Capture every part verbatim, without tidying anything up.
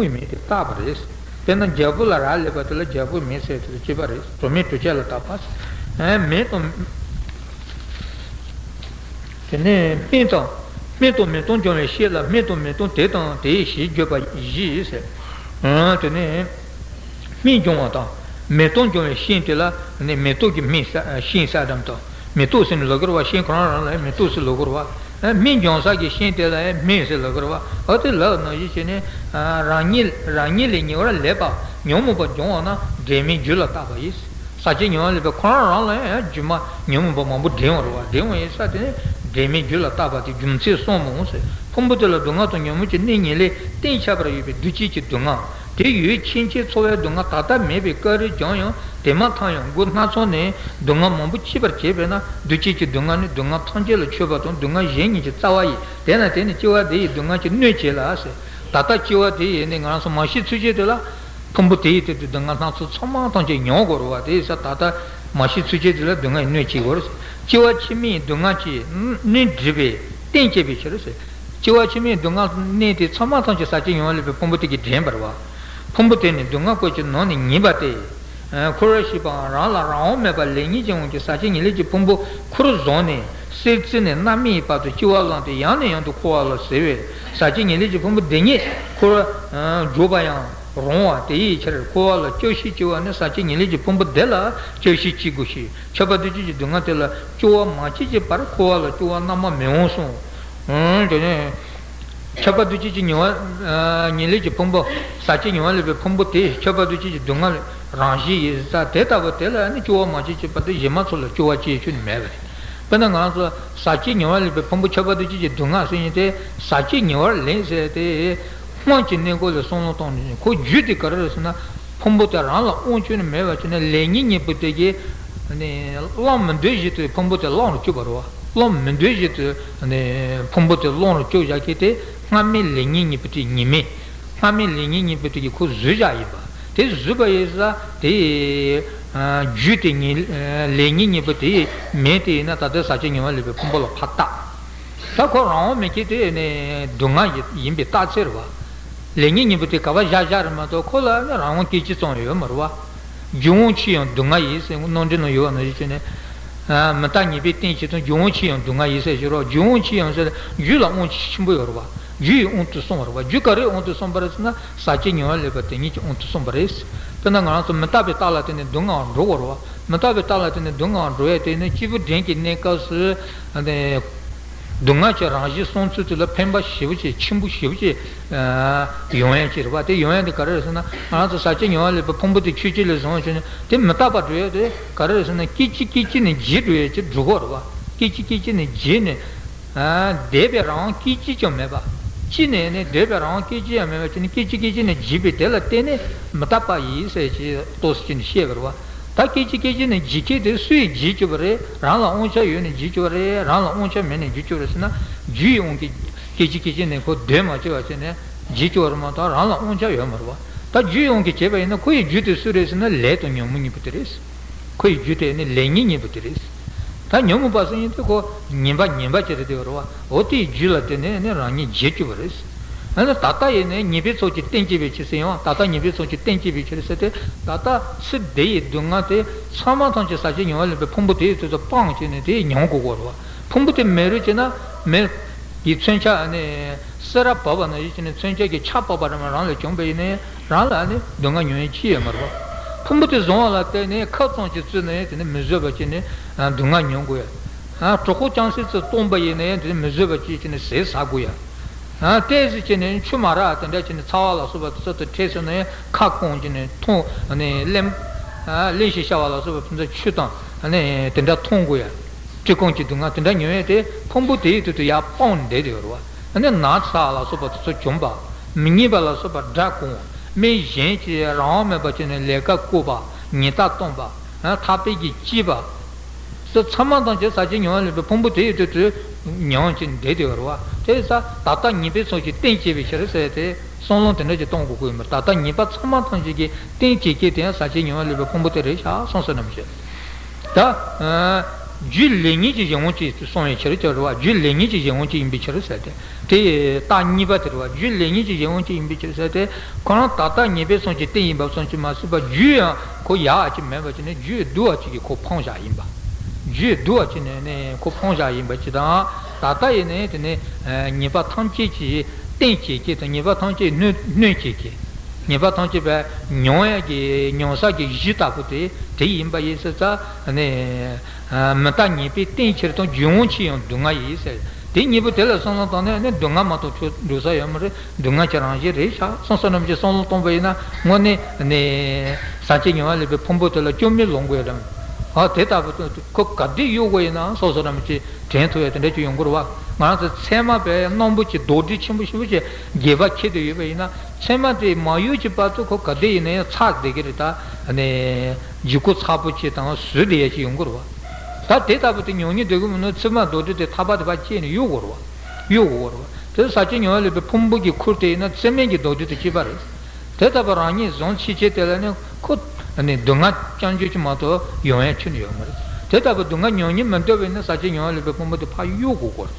ཡོད་མེད་དེ་བརྟག་པ་རེད། དཔེར་ན་རྒྱལ་པོ་ལ་རག་ལས་པ་དེ་ལ་རྒྱལ་པོ་མེད་ཟེར་དེ་ལ་སྐྱེས་པ་རེད། གྲོགས་མེད་གྲོགས་ཆད་ལ་བརྟག་པ། མེད་དང་། དེ་ནས་སྨན་དང་། སྨན་དང་མེ་ཏོག་འབྱུང་བའི་ཤིང་ལ་སྨན་དང་མེ་ཏོག་དེ་དང་དེའི་ཞིང་བརྗོད་པ་བཞི་ཟེར། དེ་ནས། སྨན་འབྱུང་བ་དང་། མེ་ཏོག་འབྱུང་བའི་ཤིང་དེ་ལ་ནི་མེ་ཏོག་གི་སྨན་ཟེར་ཤིང་ཟེར་དམ་དང་། མེ་ཏོག་ཟེར་ནས་ལབ་ཀྱི་རེད་བ། ཤིང་ཁོ་རང་རང་ལ་མེ་ཏོག་ཟེར་ལབ་ཀྱི་རེད་བ། སྨན་འབྱུང་ས་གི་ཤིང་དེ་ལ་སྨན་ཟེར་ལབ་ཀྱི་རེད་བ། འོ་དེ་ལབ་ནང་བཞིན་བྱས་ནས། རང་ཉིད་རང་ཉིད་ལས་ཉེ་བར་ལེགས་པ་ཉོན་མོངས་པ་སྦྱོང་བ་ན་འབྲེལ་མེད་རྒྱུད་ལ་བརྟག་པ་ཡིན། ཟག་བཅས་ཉེ་བར་ལེགས་པའི་ཁོ་རང་རང་ལ་ཡང་རྒྱུ་མ་ཉོན་མོངས་པ་མང་པོ་འདྲེན་པ་རེད་བ། འདྲེན་པ་ཡིན་ས་དེ་ནི་འབྲེལ་མེད་རྒྱུད་ལ་བརྟག་པ་སྟེ། རྒྱུ་མཚན་གསུམ་མོ་ཟེར། ཕུང་པོ་དེ་ལ་སྡུག་བསྔལ་དང་ཉོན་མོངས་ཀྱི་གནས་ཉེར་ལེན་གཏན་ཆགས་པར་ཡོད་པའི་འདུ་བྱེད་ཀྱི་སྡུག་བསྔལ། དེ་ཡོད་ཕྱིན་ཆད་ཚོར་བའི་སྡུག་བསྔལ་ད་ལྟ་མེད་པའི་སྐབས་རེ་བྱུང་ཡང་དེ་མ་ཐག་ཡང་མགོ་སྣ་ཚོགས་ནས་སྡུག་བསྔལ་མང་པོ་སྐྱེད་པར་བྱེད་པས་ན། འདུ་བྱེད་ཀྱི་སྡུག་བསྔལ་ནི་སྡུག་བསྔལ་ཐམས་ཅད་ལ་མཆོད་པ་དང་སྡུག་བསྔལ་གཞན་ཉིད་ཀྱི་རྩ་བ་ཡིན། དེས་ན་དེ་ནི་སྐྱེ་བ་འདི་ཡི་སྡུག་བསྔལ་གྱི་སྣོད་བྱེད་ལ་ཟེར། ད་ལྟ་སྐྱེ་བ་འདི་ཡི་ནི་ང་རང་ཚོ་མ་ཤི་ཚུན་ཆད་དེ་ལ། ཕུང་པོ་དེ་ཡི་སྟེང་དུ་སྡུག་བསྔལ་སྣ་ཚོགས་ཚང་མ་ཐམས་ཅད་མྱོང་དགོས་རེད་བ། དེ་ཡིན་ཙང་ད་ལྟ་མ་ཤི་ཚུན་ཆད་དེ་ལ་སྡུག་བསྔལ་གནོད་བྱེད་དགོས་རེད། སྐྱེ་བ་ཕྱི་མའི་སྡུག་བསྔལ་གྱིས་གནོན་སྒྲིབ་པའི་རྟེན་བྱེད་པའི་ཕྱིར་ཟེར། སྐྱེ་བ་ཕྱི་མའི་སྡུག་བསྔལ་གནས་དེ་ཚང་མ་ཐམས་ཅད་ཟག་བཅས་ཉེ་བར་ལེགས་པའི་ཕུང་པོ་དེ་གིས་འདྲེན་པ་རེད་བ། ཕུང་པོ་དེ་ནི་སྡུག་བསྔལ་བཀོད་ཀྱི་ནང་ནས་ཉེས་པ་སྟེ། འཁོར་བར་ཤེས་པའང་རང་ལ་རང་དབང་མེད་པར་ལེགས་ཉེས་ཀྱི་དབང་གིས་ཟག་བཅས་ཉེར་ལེན་གྱི་ཕུང་པོ་ཁུར་བཟུང་ནས་གསེར་བཙིར་ནས་སྣ་མིན་བར་དུ་སྐྱེ་བ་བླངས་ཏེ་ཡང་ནས་ཡང་དུ་འཁོར་བ་ལ་ཟེར་བས། ཟག་བཅས་ཉེར་ལེན་གྱི་ཕུང་པོ་འདི་ཉིད་ཁུར་འཇོག་པ་ཡང་རུང་བ་དེ་ཡི་ཕྱིར་འཁོར་བ་ལ་སྐྱོ་ཤས་ཆེ་བ་ནི་ཟག་བཅས་ཉེར་ལེན་གྱི་ཕུང་པོ་འདི་ལ་སྐྱོ་ཤས་ཆེ་དགོས་ཤིང་། ཁྱབ་པ་འདུ་བྱེད་ཀྱི་སྡུག་བསྔལ་དེ་ལ་སྐྱོ་བ་མ་སྐྱེས་ཀྱི་བར་འཁོར་བ་ལ་སྐྱོ་བ་རྣམ་པར་མི་འོང་གསུངས། འོན་ཀྱང་ནི། ཁྱབ་པ་འདུ་བྱེད་ཀྱི་ཉེ་བ། ཉེར་ལེན་གྱི་ཕུང་པོ། ཟག་བཅས་ཉེ་བར་ལེགས་པའི་ཕུང་པོ་དེ་ཁྱབ་པ་འདུ་བྱེད་ཀྱི་སྡུག་བསྔལ་རང་བཞིན་ཡིན་ཙང་དེ་ལྟ་བུ་དེ་ལ་ནི་སྐྱོ་བ་མ་སྐྱེས་ཀྱི་བར་དུ་གཞན་མ་ཚོ་ལ་སྐྱོ་བ་སྐྱེ་རྒྱུ་ནི་མེད་པ་རེད། དཔེར་ན་ང་རང་ཚོ་ཟག་བཅས་ཉེ་བར་ལེགས་པའི་ཕུང་པོ་ཁྱབ་པ་འདུ་བྱེད་ཀྱི་སྡུག་བསྔལ་ཟེར་མཁན་དེ་ཟག་བཅས་ཉེ་བར་ལེགས་ཟེར་དེ། སྔོན་གྱི་གནས་སྐབས་ལ་བསམ་བློ་བཏང་ནས་ཁོ་རྒྱུ་དེ་ག་རེ་རེད་ཟེར་ན། ཕུང་པོ་དེ་རང་ལ་དབང་བསྐྱུར་ནས་མེད་པ་བྱས་ནས་ལེགས་ཉེས་གཉིས་པོ་དེ་གིས་ནི་བླང་མི་འདོད་བཞིན་དུ་ཕུང་པོ་དེ་བླང་རུ་བཅུག་པ་རེད་བ། བླང་མི་འདོད་བཞིན་དུ་ནི་ཕུང་པོ་དེ་བླང་རུ་བཅུག་བཞག་མཁན་དེ་སྔ་མའི་ལེགས་ཉེས་གཉིས་པོ་དེ་ཉེས་དམིགས། སྔ་མའི་ལེགས་ཉེས་གཉིས་པོ་དེ་གིས་ཁོ་བཟོས་བཞག་ཡིན་པ། དེ་བཟོས་པ་ཡིན་ཙང་དེ་རྒྱུ་དེ་ཉེས་ལེགས་ཉེས་གཉིས་པོ་དེ་མེད་དེ་ཡིན་ན་ད་ལྟའི་ཟག་བཅས་ཉེ་བར་ལེགས་པའི་ཕུང་པོ་ལ་ཕར་བལྟ། ད་ཁོ་རང་དབང་མེད་མཁན་དེ་ནི་སྡུག་བསྔལ་ཡིན་པའི་རྟགས་མཚན་རེད་བ། ལེགས་ཉེས་གཉིས་པོ་དེ་ག་པར་བཞག་བཞག་རེད་མ་གཏོགས་ཁོ་ལ་ནི་རང་དབང་སྐད་ཅིག་ཙམ་ཡོད་མ་རེད་བ། རྒྱུ་དབང་ཆེ་ཡང་སྡུག་བསྔལ་ཡིན་ཟེར་རྣམ་འགྲེལ་ནང་ཡོད་པ་ནང་བཞིན་བྱས་ནས། མི་རྟག་ཉེས་པའི་རྟེན་བྱེད་དང་རྒྱུ་དབང་ཆེ་ཡང་སྡུག་བསྔལ་ཡིན་ཟེར་ཞུ་རོགས། རྒྱུ་དབང་ཆེ་ཡང་ཟེར་རྒྱུ་ལ་དབང་ཆེ་ཆེན་པོ་ཡོད་རེད་བ། རྒྱུ་ཡི་དབང་དུ་སོང་བ་རེད་བ། རྒྱུ་ག་རེའི་དབང་དུ་སོང་བ་རེད་ཟེར་ན་ཟག་བཅས་ཉེ་བར་ལེགས་པ་དེ་ཉིད་ཀྱི་དབང་དུ་སོང་བ་རེད། དཔེར་ན་ང་རང་ཚོ་མི་རྟག་པའི་རྟགས་ལ་བརྟེན་ནས་སྡུག་བསྔལ་འགྲོ་གི་རེད་བ། མི་རྟག་པའི་རྟགས་ལ་བརྟེན་ནས་སྡུག་བསྔལ་འགྲོ་ཡ་དེ་ནི་སྐྱེས་བུ་འདྲེན་གྱི་གནས་སྐབས་སུ། སྡུག་བསྔལ་གྱི་རང་བཞིན་སོང་ཚུལ་དེ་ལ་ཕན་པ་ཞེ་པོ་ཅིག་ཆེན་པོ་ཞེ་པོ་ཅིག་ཡོང་ཡ་ཅིག་རེད་བ། དེ་ཡོང་ཡ་དེ་ག་རེ་རེད་ཟེར་ན་ང་རང་ཚོ་ཟག་བཅས་ཉེ་བར་ལེགས་པའི་ཕུང་པོ་དེ་ཆོས་ཅན་ལས་བཟུང་བྱས་ནས་དེ་མི་རྟག་པར་འགྲོ་ཡ་དེ་ག་རེ་རེད་ཟེར་ན་སྐད་ཅིག་སྐད་ཅིག་ནས་བརྗེད་འགྲོ་ཡ་ཅིག་འགྲོ་གི་རེད་བ། སྐད་ཅིག་སྐད་ཅིག་ནས་བརྗེད་ནས། འདས་པའི་རང་དབང་སྐད་ཅིག་ཀྱང་མེད་པ། ཅི་ནས་ནི་འདས་པའི་རང་དབང་སྐད་ཅིག་ཡང་མེད་པ་ཅི་ནས་སྐད་ཅིག་སྐད་ཅིག་ནས་བརྗེད་པའི་དེ་ལ་བརྟེན་ནས་མི་རྟག་པ་ཡིན་ཟེར་གྱི་རྟོགས་སུ་བཅུག་ནས་བཤད་པ་རེད་བ། ད་སྐད་ཅིག་སྐད་ཅིག་ནས་བརྗེད་མཁན་དེ་སུ་ཡིས་བརྗེད་བཅུག་པ་རེད། རང་ལ་དབང་ཆ་ཡོད་ནས་བརྗེད་བཅུག་པ་རེད། རང་ལ་དབང་ཆ་མེད་ནས་བརྗེད་བཅུག་པ་རེད་ཟེར་ན་རྒྱུ་ཡི་དབང་གིས་སྐད་ཅིག་སྐད་ཅིག་ནས་ཁོ་སྡོད་མ་བཅུག་པ་བྱས་ནས་བརྗེད་བཅུག་པ་རེད་མ་གཏོགས་རང་ལ་དབང་ཆ་ཡོད་མ་རེད་བ། ད་རྒྱུ་ཡི་དབང་གིས་བྱས་པ་ཡིན་ན་ཁོ་ཡི་རྒྱུ་དེ་སུ་རེད་ཟེར་ན་ལས་དང་ཉོན་མོངས་གཉིས་པོ་དེ་རེད། ཁོ་ཡི་རྒྱུ་དེ་ནི་ལེགས་ཉེས་གཉིས་པོ་དེ་རེད། ད་ཉོན་མོངས་པ་སུ་ཡིན་དེ་ཁོ་ཉེས་པ་ཉེས་པ་ཅི་རེད་དེ་རེད་བ། འོ་དེའི་རྒྱུ་ལ་བརྟེན་ནས་ནི་རང་ཉིད་བརྗེད་བཅུག་པ་རེད། ཨ་ནི་ད་ལྟ་ཡིན་ནས་ཉེས་པའི་ཚོགས་ཀྱི་རྟེན་བྱེད་པའི་ཕྱིར་ཟེར་ཡང་ད་ལྟ་ཉེས་པའི་ཚོགས་ཀྱི་རྟེན་བྱེད་པའི་ཕྱིར་ཟེར་ཏེ་ད་ལྟ་ཚེ་འདི་ཡི་སྡུག་བསྔལ་དེ་ཚང་མ་ཐམས་ཅད་ཟག་བཅས་ཉེ་བར་ལེགས་པའི་ཕུང་པོ་དེའི་ཚུལ་དུ་སྤངས་བྱས་ནས་དེ་མྱོང་དགོས་ཀྱི་རེད་བ། ཕུང་པོ་དེ་མེད་རུང་བྱས་ན་མེ་ཡི་མཚོན་ཆ་ཨ་ནི་སེར་བ་བབས་པ་ནང་བཞིན་བྱས་ནས་མཚོན་ཆ་གི་ཆ་བབས་པ་རང་རང་ལ་བྱུང་བ་ཡིན་ན་ཡང་རང་ལ་ནི་སྡུག་བསྔལ་མྱོང་ཡས་ཅི་ཡོད་མ་རེད་བ། ཕུང་པོ་དེ་བཟུང་བ་ལ་བརྟེན་ནས་ཁབ་ཙམ་ཅིག་བཙུགས་ན་ཡང་དེ་ནི་མི་བཟོད་པ་བྱས་ནས་སྡུག་བསྔལ་མྱོང་དགོས་ཡ། གྲོད་ཁོག་རྐྱང་སེ་ཙིག་སྟོང་པ་ཡིན་ན་ཡང་དེ་ནི་མི་བཟོད་པ་བྱས་བྱས་ནས་ཟས་ཟ་དགོས་ཡ། ཏོག་ཙམ་བྱས་ནས་ཆུ་མ་རག་དེ་འདྲ་བྱས་ནས་ཚ་བ་ལ་སོགས་པ་དེ་ཚོ་དང་འཕྲད་སོང་ན་ཡང་ཁ་སྐོམ་བྱས་ནས་འཐུང་ནས་ལེམ་ལེམ་ཞིག་བྱ་བ་ལ་སོགས་པ་དེ་ཚོ་ཆུ་དང་དེ་འདྲ་འཐུང་དགོས་ཡ། བཀྲེས་སྐོམ་གྱི་སྡུག་བསྔལ་དེ་འདྲ་མྱོང་ཡས་དེ་ཕུང་པོ་དེའི་དུས་དུ་ཡར་སྤངས་བསྡད་དེ་ཡོད་རེད་བ། ཨ་ནི་ན་ཚ་ལ་སོགས་པ་དེ་ཚོ་བྱུང་བ། མི་མཉེས་པ་ལ་སོགས་པ་དགྲ་བཀོང་བ། མི་གཞན་གྱིས་རང་དབང་མེད་པ་བྱས་ནས་ལས་ཀ་བཀོད་པ། ཉེས་རྡུང་བཏང་བ། ཨ་ཐག་པས་ཀྱིས་བཅད་པ། དེ་ཚང་མ་ཐམས་ཅད་ཟག་བཅས་ཉེ་བར་ལེགས་པའི་ཕུང་པོ་དེའི་དུས་དུ་མྱོང་བྱས་བསྡད་དེ་ཡོད་རེད་བ། དེ་ས་ད་ལྟ་ཉེས་པའི་ཚོགས་ཀྱི་རྟེན་བྱེད་པའི་ཕྱིར་ཟེར་ཏེ་བསམ་བློ་དེ་འདྲ་ཅིག་གཏོང་དགོས་ཀྱི་ཡོད་མ་རེད། ད་ལྟ་ཉེས་པ་ཚང་མ་ཐམས་ཅད་ཀྱི་རྟེན་བྱེད་མཁན་དེ་ཡང་ཟག་བཅས་ཉེ་བར་ལེགས་པའི་ཕུང་པོ་དེ་རེད་ཤག་གསུངས་སོ་ནམ་ཞེས། ད། རྒྱུ་ལས་ཉིད་ཀྱི་གཞན་དབང་ཅིག་གསུངས་པའི་ཕྱིར་ཅེས་རེད་བ། རྒྱུ་ལས་ཉིད་ཀྱི་གཞན་དབང་ཅིག་ཡིན་པའི་ཕྱིར་ཟེར་ཏེ། དེ་རྟགས་གཉིས་པ་དེ་རེད་བ། རྒྱུ་ལས་ཉིད་ཀྱི་གཞན་དབང་ཅིག་ཡིན་པའི་ཕྱིར་ཟེར་ཏེ། ཁོ་རང་ད་ལྟ་ངེས་པའི་སོང་ཅིག་གཏན་ཡིན་པ་སོང་ཅིག་མ་ཟད་པ། རྒྱུ་ཡང་ཁོ་ཡག་ཅིག་མེད་པ་ཅིག་ནས་རྒྱུ་སྡུག་པ་ཅིག་གིས་ཁོ་ཕོངས་བཞག་ཡིན་པ། རྒྱུ་སྡུག་པ་ཅིག་ནས་ནས་ཁོ་ཕོངས་བཞག་ཡིན་པ་ཅིག་དང་། ད་ལྟ་ཡིན་ནས་དེ་ནས་ཉེས་པ་ཐམས་ཅད་ཀྱི་རྟེན་བྱེད་མཁན་དང་། ཉེས་པ་ཐམས་ཅད་གནོད་གནོད་བྱེད་མཁན། ཉེས་པ་ཐམས་ཅད་པའི་མྱོང་ཡ་གི་མྱོང་ས་གི་གཞི་ལྟ་བུ་དེ་དེ་ཡིན་པ་ཡིན་ཟེར་ཙང་ནས། མི་རྟག་ཉེས་པའི་རྟེན་ཕྱིར་དང་། རྒྱུ་དབང་ཕྱིར་ཡང་སྡུག་བསྔལ་ཡིན་ཟེར། དེ་གཉིས་པོ་དེ་ལ་བསམ་བློ་བཏང་ནས་ནི་སྡུག་བསྔལ་མ་གཏོགས་ཆོག་འགྲོ་ས་ཡོད་མ་རེད། སྡུག་བསྔལ་གྱི་རང་བཞིན་རེད་ཤག་བསམ་བསམ་རྣམས་ཀྱིས་བསམ་བློ་གཏོང་པ་ཡིན་ན། དངོས་གནས་ནི་ཟག་བཅས་མྱོང་བ་ལས་པའི་ཕུང་པོ་དེ་ལ་སྐྱོན་མེད་ལོང་དགོས་རམ། ཨ་དེ་ལྟ་བུ་དུ་ཁོ་ག་དུས་གཡོ་དགོས་ཡིན་ན་སོ་སོ་རང་གིས་དྲན་ཐུབ་ཡ་དེ་འདྲ་ཅིག་ཡོང་གི་རེད་བ། ང་རང་ཚོ་ཚད་མ་པའི་རྣམ་པ་ཅིག་རྡོག་སྒྲིལ་ཆེན་པོ་ཞེ་པོ་ཅིག་རྒྱས་པ་འཁྱེར་དུ་ཡོད་པ་ཡིན་ན། ཚད་མ་དེ་མ་གཡོས་ཀྱི་བར་དུ་ཁོ་ག་དུས་ཡིན་ན་ཡང་ཚ་བསྡད་ཀྱི་རེད། ད་ནི་ལྗིད་ཁོག་ཚ་པོ་ཅིག་དང་བཟོད་བསྡད་ཡ་ཅིག་ཡོང་གི་རེད་བ། ད་དེ་ལྟ་བུ་དེ་མྱོང་ཉིད་སྡོད་ཀྱི་མིན་ནོ། ཚད་མ་རྡོག་སྒྲིལ་དེ་ཐག་པ་དེ་ཕར་བཅད་ནས་གཡོ་དགོས་རེད་བ། གཡོ་དགོས་རེད་བ། དེ་ཟག་བཅས་མྱོང་བ་ལས་པའི་ཕུང་པོ་གི་ཁུར་དེ་ཡིན་ན་ཚད་མིན་གྱི་རྡོག་སྒྲིལ་དེ་གཅིག་པ་རེད། དེ་ལྟ་བུ་རང་ཉིད་བཟུང་ཕྱིན་ཆད་དེ་ལ་ནི་ཁོ་ནི་སྡུག་བསྔལ་རྐྱང་རྐྱང་ཅིག་མ་གཏོགས་ཡོང་ཡ་ཁྱོན་ནས་ཡོད་མ་རེད། དེ་ལྟ་བུ་སྡུག་བསྔལ་མྱོང་ཉིད་མི་འདོད་པས་ནི་ཟག་བཅས་མྱོང་བ་ལས་པའི་ཕུང་པོ་དེ་ཕར་གཡོ་དགོས་སྐོར།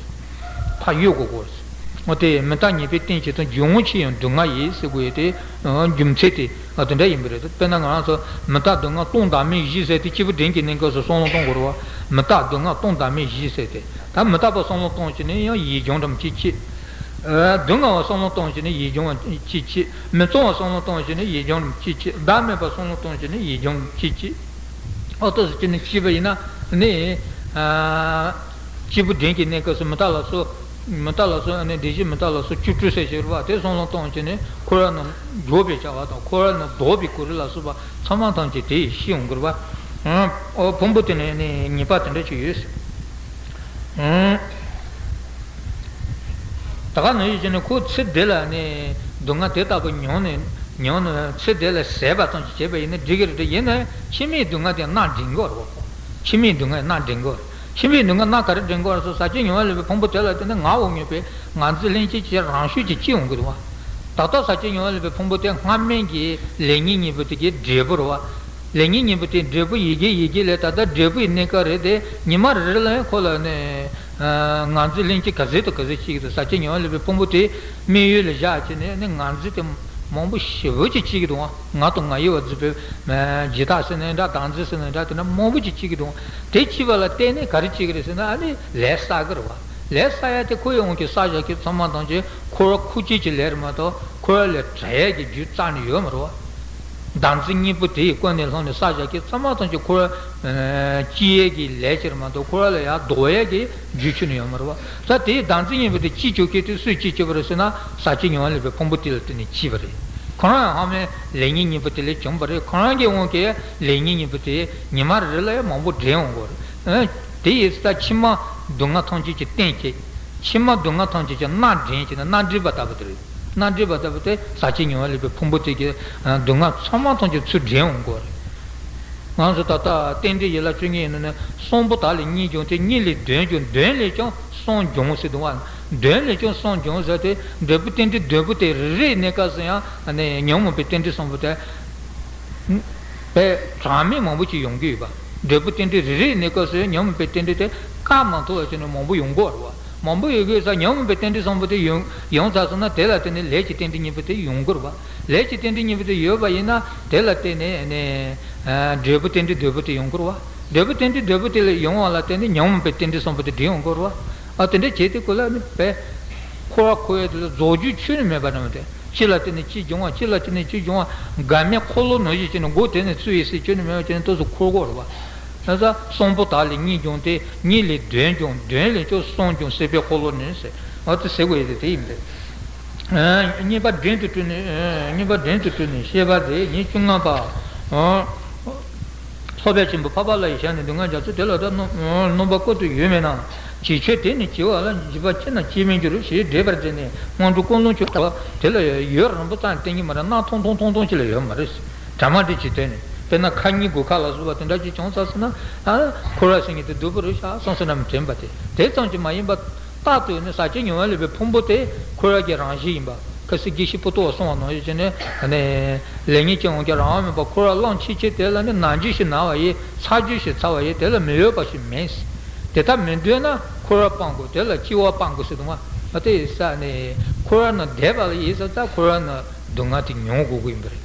ཕར་གཡོ་དགོས་སྐོར། འོ་དེ་མི་རྟག་ཉེས་པའི་རྟེན་བྱེད་དང་། རྒྱུ་དབང་ཕྱིར་ཡང་སྡུག་བསྔལ་ཡིན་ཟེར་དགོས་ཡ་དེ་རྒྱུ་མཚན་དེ་དེ་འདྲ་ཡིན་པ་རེད། དཔེར་ན་ང་རང་ཚོ་མི་རྟག་སྡུག་བསྔལ་སྟོང་བདག་མེད་བཞི་ཟེར་ཏེ་སྐྱེས་བུ་འབྲིང་གི་གནས་སྐབས་སུ་བསམ་བློ་གཏོང་དགོས་རེད་བ། མི་རྟག་སྡུག་བསྔལ་སྟོང་བདག་མེད་བཞི་ཟེར་ཏེ། ད་མི་རྟག་པ་བསམ་བློ་གཏོང་བྱས་ནས་ཡང་ཡིད་འབྱུང་རིམ་གཅིག་གཅིག་སྡུག་བསྔལ་བ་བསམ་བློ་གཏོང་བྱས་ནས་ཡིད་འབྱུང་བ་གཅིག་གཅིག་མི་གཙང་བ་བསམ་བློ་གཏོང་བྱས་ནས་ཡིད་འབྱུང་རིམ་གཅིག་གཅིག་བདག་མེད་པ་བསམ་བློ་གཏོང་བྱས་ནས་ཡིད་འབྱུང་རིམ་གཅིག་གཅིག་འོ་ཐོག་སུ་ཅི་ནས་ཤེས་པ་ཡིན་ན་ནི། སྐྱེས་བུ་འབྲིང་གི་གནས་སྐབས་སུ་མི་རྟག་ལ་སོགས། མི་རྟག་ལ་སོགས་ནི་བདེན་བཞི་མི་རྟག་ལ་སོགས་བཅུ་དྲུག་ཟེར་ཞིག་རེད་བ། དེ་བསམ་བློ་གཏོང་བྱས་ནས་འཁོར་བ་ནང་འཇོག་པའི་བྱ་བ་དང་། འཁོར་བ་ནང་ལྡོག་པའི་གོ་རིམ་ལ་སོགས་པ་ཚང་མ་ཐམས་ཅད་དེ་ཡིས་ཤེས་འོང་གི་རེད་བ། འོ་ཕུང་པོ་དེ་ནི་ནི་ཉེས་པ་དེ་འདྲ་ཅིག་ཡོད། ད་ག་ནང་བཞིན་བྱས་ནས་ཁོ་ཚེ་འདི་ལ་ནི་སྡུག་བསྔལ་དེ་ལྟ་བུ་མྱོང་ནས་མྱོང་ནས་ཚེ་འདི་ལ་ཟད་པ་ཙམ་ཞིག་བྱས་པ་ཡིན་ན་འགྲིག་གི་རེད་དེ། ཡིན་ནའི་ཕྱི་མའི་སྡུག་བསྔལ་དེ་མནར་འགྲིག་གི་རེད་བ། ཕྱི་མའི་སྡུག་བསྔལ་མནར་འགྲིག་གི་རེད། ཕྱི་མའི་སྡུག་བསྔལ་མནར་ག་རེ་འགྲིག་གི་རེད་ཟེར། ཟག་བཅས་མྱོང་བ་ལས་པའི་ཕུང་པོ་དེ་ལ་བརྟེན་ནས་ང་འོག་མྱོས་པའི་ངར་འཛིན་ལྷན་སྐྱེས་ཀྱི་རང་ཤུགས་ཀྱིས་སྐྱེ་འོང་གི་རེད་བ། ད་ལྟ་ཟག་བཅས་མྱོང་བ་ལས་པའི་ཕུང་པོ་དེ་སྔ་མའི་གི་ལས་ཉིད་གཉིས་པོ་དེ་གི་འབྲས་བུ་རེད་བ། ལས་ཉིད་གཉིས་པོ་དེ་འབྲས་བུ་ཡི་གེ་ཡི་གེ་ལས། ད་ལྟ་འབྲས་བུ་ཡི་གནས་སྐབས་རེད་དེ། ཉི་མ་རེ་རེ་ལ་ཡང་ཁོ་ལ་ནི་ངར་འཛིན་ལྷན་སྐྱེས་ག་ཚད་དང་ག་ཚད་སྐྱེ་གི་འདུག་ཟག་བཅས་མྱོང་བ་ལས་པའི་ཕུང་པོ་དེ་དམིགས་ཡུལ་ལ་བཞག་བྱས་ནས་ནི་ངར་འཛིན་དེ་མང་པོ་ཞེ་པོ་ཅིག་སྐྱེ་གི་འདུག་ང་དང་ང་ཡི་བ་འཛིན་པའི་བྱེ་བྲག་ཟེར་ན་འདྲ། བདག་འཛིན་ཟེར་ན་འདྲ། དེ་འདྲ་མང་པོ་ཅིག་སྐྱེ་གི་འདུག་དེ་སྐྱེ་བ་ལ་བརྟེན་ནས་ག་རེ་སྐྱེ་གི་རེད་ཟེར་ན། ཨ་ནི་ལས་བསགས་གི་རེད་བ། ལས་བསགས་ཡ་དེ་ཁོ་ཡི་དབང་གིས་བསགས་བཞག་གི་ཚང་མ་ཐམས་ཅད་འཁོར་བ་འཁོར་བྱེད་ཀྱི་ལས་རེད་མ་གཏོགས། འཁོར་བ་ལས་བྲལ་ཡ་གི་རྒྱུ་རྩ་ནས་ཡོད་མ་རེད་བ། བདག་འཛིན་གཉིས་པོ་དེ་ཡི་ཀུན་ནས་བསླངས་ནས་བསགས་བཞག་གི་ཚང་མ་ཐམས་ཅད་འཁོར་བ་སྐྱེ་ཡས་ཀྱི་ལས་ཅིག་རེད་མ་གཏོགས། འཁོར་བ་ལས་ཡར་ལྡོག་ཡས་ཀྱི་རྒྱུ་ཁྱོན་ནས་ཡོད་མ་རེད་བ། ད་དེའི་བདག་འཛིན་གཉིས་པོ་དེ་སྐྱེ་བཅུག་མཁན་དེ་སུས་སྐྱེ་བཅུག་པ་རེད་ཟེར་ན། ཟག་བཅས་མྱོང་བ་ལས་པའི་ཕུང་པོ་དེ་ལ་བརྟེན་ནས་སྐྱེས་པ་རེད། ཁོ་རང་ཡང་སྔ་མའི་ལས་ཉིད་གཉིས་པོ་དེ་ལས་བྱུང་བ་རེད། ཁོ་རང་གི་དབང་གིས་ལས་ཉིད་གཉིས་པོ་དེ་ཉི་མ་རེ་རེ་ལ་ཡང་མང་པོ་འདྲེན་འོང་གི་རེད། དེ་ཡིས་ད་ཕྱི་མ་སྡུག་བསྔལ་ཐམས་ཅད་ཀྱི་རྟེན་བྱེད། ཕྱི་མ་སྡུག་བསྔལ་ཐམས་ཅད་ཀྱི་མནར་འདྲེན་བྱེད་ན། མནར་འདྲེན་པ་ལྟ་བུ་དེ་རེད། མནར་འདྲེན་པ་ལྟ་བུ་དེ་ཟག་བཅས་མྱོང་བ་ལས་པའི་ཕུང་པོ་དེ་གི་སྡུག་བསྔལ་ཚང་མ་ཐམས་ཅད་ཚུར་འདྲེན་འོང་གི་རེད། ང་ཚོ་ད་ལྟ་རྟེན་འབྲེལ་ཡན་ལག་བཅུ་གཉིས་ཡིན་ནོ་ནི། གསུམ་པོ་དག་ལས་གཉིས་འབྱུང་སྟེ། གཉིས་ལས་བདུན་འབྱུང་། བདུན་ལས་ཀྱང་གསུམ་འབྱུང་ཟེར་འདུག་བ། བདུན་ལས་ཀྱང་གསུམ་འབྱུང་ཟེར་ཏེ། འབྲས་བུ་རྟེན་འབྲེལ་བདུན་པོ་དེ་རེ་རེའི་གནས་སྐབས་སུ་ཡང་ཉོན་མོངས་པའི་རྟེན་འབྲེལ་གསུམ་པོ་དེ། པས་གྲངས་མེད་མང་པོ་ཅིག་ཡོང་གི་ཡོད་པ། འབྲས་བུ་རྟེན་འབྲེལ་རེ་རེའི་གནས་སྐབས་སུ་ཉོན་མོངས་པའི་རྟེན་འབྲེལ་དེ་བཀག་མ་ཐུབ་པ་བྱས་ནས་མང་པོ་ཡོང་གི་ཡོད་རེད་བ། མང་པོ་ཡོང་གི་ཡོད་ཙང་ཉོན་མོངས་པའི་རྟེན་འབྲེལ་གསུམ་པོ་དེ་ཡོང་ཡོང་ཚར་སོང་ན། དེ་ལ་བརྟེན་ནས་ལས་ཀྱི་རྟེན་འབྲེལ་གཉིས་པོ་དེ་ཡོང་གི་རེད་བ། ལས་ཀྱི་རྟེན་འབྲེལ་གཉིས་པོ་དེ་ཡོད་པ་ཡིན་ན། དེ་ལ་བརྟེན་ནས་ནས་འབྲས་བུ་རྟེན་འབྲེལ་བདུན་པོ་དེ་ཡོང་གི་རེད་བ། འབྲས་བུ་རྟེན་འབྲེལ་བདུན་པོ་དེ་ལ་ཡོང་བ་ལ་བརྟེན་ནས་ཉོན་མོངས་པའི་རྟེན་འབྲེལ་གསུམ་པོ་དེ་འདྲེན་ཡོང་གི་རེད་བ། ཨ་དེ་འདྲ་བྱས་ཏེ་ཁོ་ལ་ནི་པས་འཁོར་བ་འཁོར་ཡ་དེ་ལ་རྫོགས་རྒྱུ་ཁྱོན་ནས་མེད་པ་རྣམས་ཏེ། གཅིག་ལ་བརྟེན་ནས་གཅིག་འབྱུང་བ། གཅིག་ལ་བརྟེན་ནས་གཅིག་འབྱུང་བ། འགལ་མེད་འཁོར་ལོ་ནང་བཞིན་བྱས་ནས་སྒོ་དེ་ནས་ཚུར་ཡེ་སྲིད་ཁྱོན་ནས་མེད་པ་བྱས་ནས་ཏོག་ཙམ་འཁོར་དགོས་རེད་བ། ད་ས་གསུམ་པོ་དག་ལས་གཉིས་འབྱུང་སྟེ། གཉིས་ལས་བདུན་འབྱུང་། བདུན་ལས་ཀྱང་གསུམ་འབྱུང་། སྲིད་པའི་འཁོར་ལོ་ནི་ཟེར། འོ་དེ་ཟེར་དགོས་ཡོད་དེ་དེ་ཡིན་ཏེ། གཉིས་པ་འབྲིང་དུ་སྤྲོས་ནས། གཉིས་པ་འབྲིང་དུ་སྤྲོས་ནས་བཤད་པ་དེ། ཉེར་བཅུ་ལྔ་པ། ཚོགས་རྦད་ཆེན་པོ་འཕགས་པ་ལྷ་ཡི་ཞལ་ནས་སྡུག་བསྔལ་རྒྱ་མཚོ་དེ་ལ་ད་རྣམ་རྣམ་པ་བཀོད་དུ་ཡོད་མེད་ན། བྱེད་ཆོས་དེ་ནི་བྱེད་པ་ལ་འཇིགས་པ་ཆེ་ན་སྐྱེ་མི་འགྱུར་ཞེས་འགྲེལ་པར་མཛད་ནས། སྔོན་འགྲོ་ཀུན་སློང་ཆོས་ལ་དེ་ལ་ཡུན་རིང་པོ་ཙམ་བསྟན་གྱི་མ་རེད། གནའ་ཐུང་ཐུང་ཐུང་ཐུང་ཅིག་ལ་ཡོད་མ་རེད། གྲ་མ་འགྲིག་ཅིག་བསྟན་ནས། དཔེར་ན་ཁ་ཉིན་དགུ་ཁ་ལ་སོགས་པ་དེ་འདྲ་ཅིག་བྱུང་ཚར་སོང་ན། ཨ་འཁོར་བ་ཟེར་མཁན་དེ་སྡུག་པོ་རེད་ཤག་བསམ་བསམ་རྣམས་དྲན་པ་དེ། དེ་ཙམ་གྱིས་མ་ཡིན་པ། རྟག་ཏུ་ནི་ཟག་བཅས་མྱོང་བ་ལས་པའི་ཕུང་པོ་དེ་འཁོར་བ་གི་རང་བཞིན་ཡིན་པ། ཁ་སི་དགེ་བཤེས་པོ་ཏོ་གསུངས་པ་ནང་བཞིན་བྱས་ནས་ནི། ལེགས་ཉེས་ཀྱི་དབང་གིས་རང་དབང་མེད་པར་འཁོར་བ་བླངས་ཕྱིན་ཆད་དེ་ལ་ནི་ན་རྒྱུ་ཞིག་ན་བ་ཡིན། ཚ་རྒྱུ་ཞིག་ཚ་བ་ཡིན། དེ་ལ་མི་འོས་པ་ཞིག་མིན། དེ་ལྟར་མི་འདོད་ན་འཁོར་བ་སྤང་དགོས། དེ་ལ་སྐྱེ་བ་སྤང་དགོས་ཟེར་དུས་ང་ཨ་དེ་ས་ནི་འཁོར་བ་ནང་བསྡད་པ་ལ་ཡིན་ས་ད་འཁོར་བ་ནང་སྡུག་བསྔལ་དེ་མྱོང་དགོས་ཀྱི་ཡིན་པ་རེད།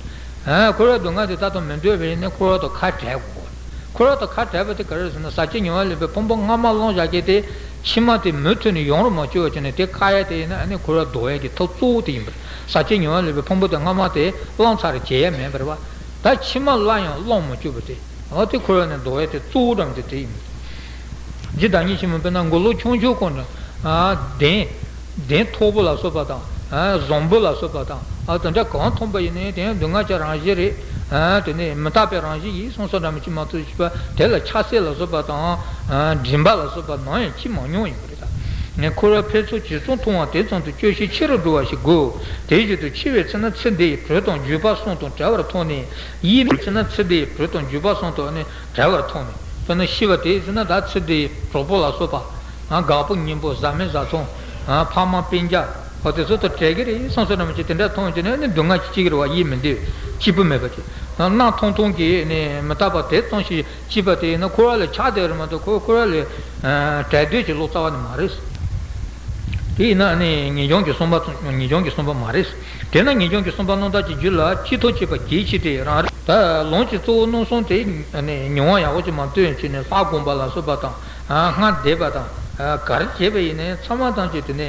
ཨ་འཁོར་བ་སྡུག་བསྔལ་དེ་ད་དུང་མི་འདོད་པ་ཡིན་ན་འཁོར་བ་དང་ཁ་བྲལ་དགོས། འཁོར་བ་དང་ཁ་བྲལ་བ་དེ་ག་རེ་ཟེར་ན། ཟག་བཅས་ཉེ་བར་ལེན་པའི་ཕུང་པོ་སྔ་མ་བླངས་བཞག་མཁན་དེ་ཕྱི་མ་དེ་མུ་མཐུད་ནས་ཡོང་རུ་མ་བཅུག་པ་བྱས་ནས་དེ་བཀག་ཡ་དེ་ཡིན་ན་ཨ་ནི་འཁོར་བ་ཟློག་ཡ་གི་ཐབས་གཙོ་བོ་དེ་ཡིན་པ་རེད། ཟག་བཅས་ཉེ་བར་ལེན་པའི་ཕུང་པོ་དེ་སྔ་མ་དེ་བླངས་ཚར་རེ་བྱེད་ཡ་མེད་པ་རེད་བ། ད་ཕྱི་མ་སླར་ཡང་བླངས་མ་བཅུག་པ་དེ་འོ་དེ་འཁོར་བ་ནས་ཟློག་ཡ་དེ་གཙོ་བོ་འདྲ་མོ་དེ་དེ་ཡིན་པ་རེད། ཇི་ལྟར་ཉིད་ཕྱི་མ་དཔེར་ན་མགོ་ལོག་ཆུང་ཆུང་གོང་དུ་ཨ་གདན་གདན་མཐོ་པོ་ལ་སོགས་པ་དང་ཨ་བཟང་པོ་ལ་སོགས་པ་དང་ཨ་དེ་འདྲ་གང་མཐོང་པ་ཡིན་ནའི་དེ་ཡང་སྡུག་བསྔལ་གྱི་རང་བཞིན་རེད། ཨ་དེ་ནས་མི་རྟག་པའི་རང་བཞིན་ཡིན་གསུངས་སོ་འདྲ་མོ་ཅིག་མ་གཏོགས་ཞིག་པ་དེ་ལ་ཆགས་སྲེད་ལ་སོགས་པ་དང་ཨ་མགྲིན་པ་ལ་སོགས་པ་ནམ་ཡང་སྐྱེ་མ་མྱོང་ཡིན་པ་རེད་ད། ངས་འཁོར་བའི་འཕེལ་ཚུལ་ཇི་ཙམ་མཐོང་བ་དེ་ཙམ་དུ་སྐྱོ་ཤས་ཆེ་རུ་འགྲོ་བ་ཞིག་དགོས། དེ་བཞིན་དུ་འཆི་བའི་ཚེ་ན་ཚེ་འདིའི་དྲོད་དང་བརྒྱུས་པ་གསུམ་དང་བྲལ་བར་མཐོང་ནས་ཡིད་མི་ཚེ་ན་ཚེ་འདིའི་དྲོད་དང་བརྒྱུས་པ་གསུམ་དང་ནི་བྲལ་བར་མཐོང་ནས། དཔེར་ན་ཤི་བ་དེ་ཟེར་ན་ད་ཚེ་འདིའི་གྲོགས་པོ་ལ་སོགས་པ། ཨ་དགའ་པོ་གཉེན་པོ་བཟའ་མི་བཟའ་ཚང་། ཨ་ཕ་མ་སྤུན་ཀྱག་ཧོ་དེ་ཚོ་དང་བྲལ་གི་རེད་གསུངས་སོ་འདྲ་མོ་ཅིག་དེ་འདྲ་མཐོང་བྱས་ནས་ནི་སྡུག་བསྔལ་གྱིས་སྐྱེ་གི་རེད་བ། ཡིད་མི་བདེ་སྐྱིད་པོ་མེད་པ་ཅིག་གནམ་མཐོང་མཐོང་གི་ནི་མི་རྟག་པ་དེ་ཙམ་ཞིག་སྐྱིད་པ་དེ་ཡིན་ན་འཁོར་བ་ལ་ཆགས་བསྡད་རེད་མ་གཏོགས་ཁོ་འཁོར་བ་ལས་ཨ་བྲལ་འདོད་ཀྱི་བློ་རྩ་བ་ནས་མ་རེད། དེ་ཡིན་ན་ནི་ངེས་འབྱུང་གི་བསམ་པ་ངེས་འབྱུང་གི་བསམ་པ་མ་རེད། དེས་ན་ངེས་འབྱུང་གི་བསམ་པ་རྣམ་དག་གི་རྒྱུད་ལ་ཅི་ཐུབ་བྱེད་པ་གལ་ཆེ་སྟེ་རང་རེ། ད་ལམ་གྱི་གཙོ་བོ་རྣམ་གསུམ་དེ་ནི་མྱོང་བ་ཡག་པོ་ཅིག་མ་བཏོན་བྱས་ནས་ལྷ་སྒོམ་པ་ལ་སོགས་པ་དང་ཨ་སྔགས་བཟླས་པ་དང་ཨ་ག་རེ་བྱས་པ་ཡིན་ནའི་ཚང་མ་ཐམས་ཅད་དེ་ནི་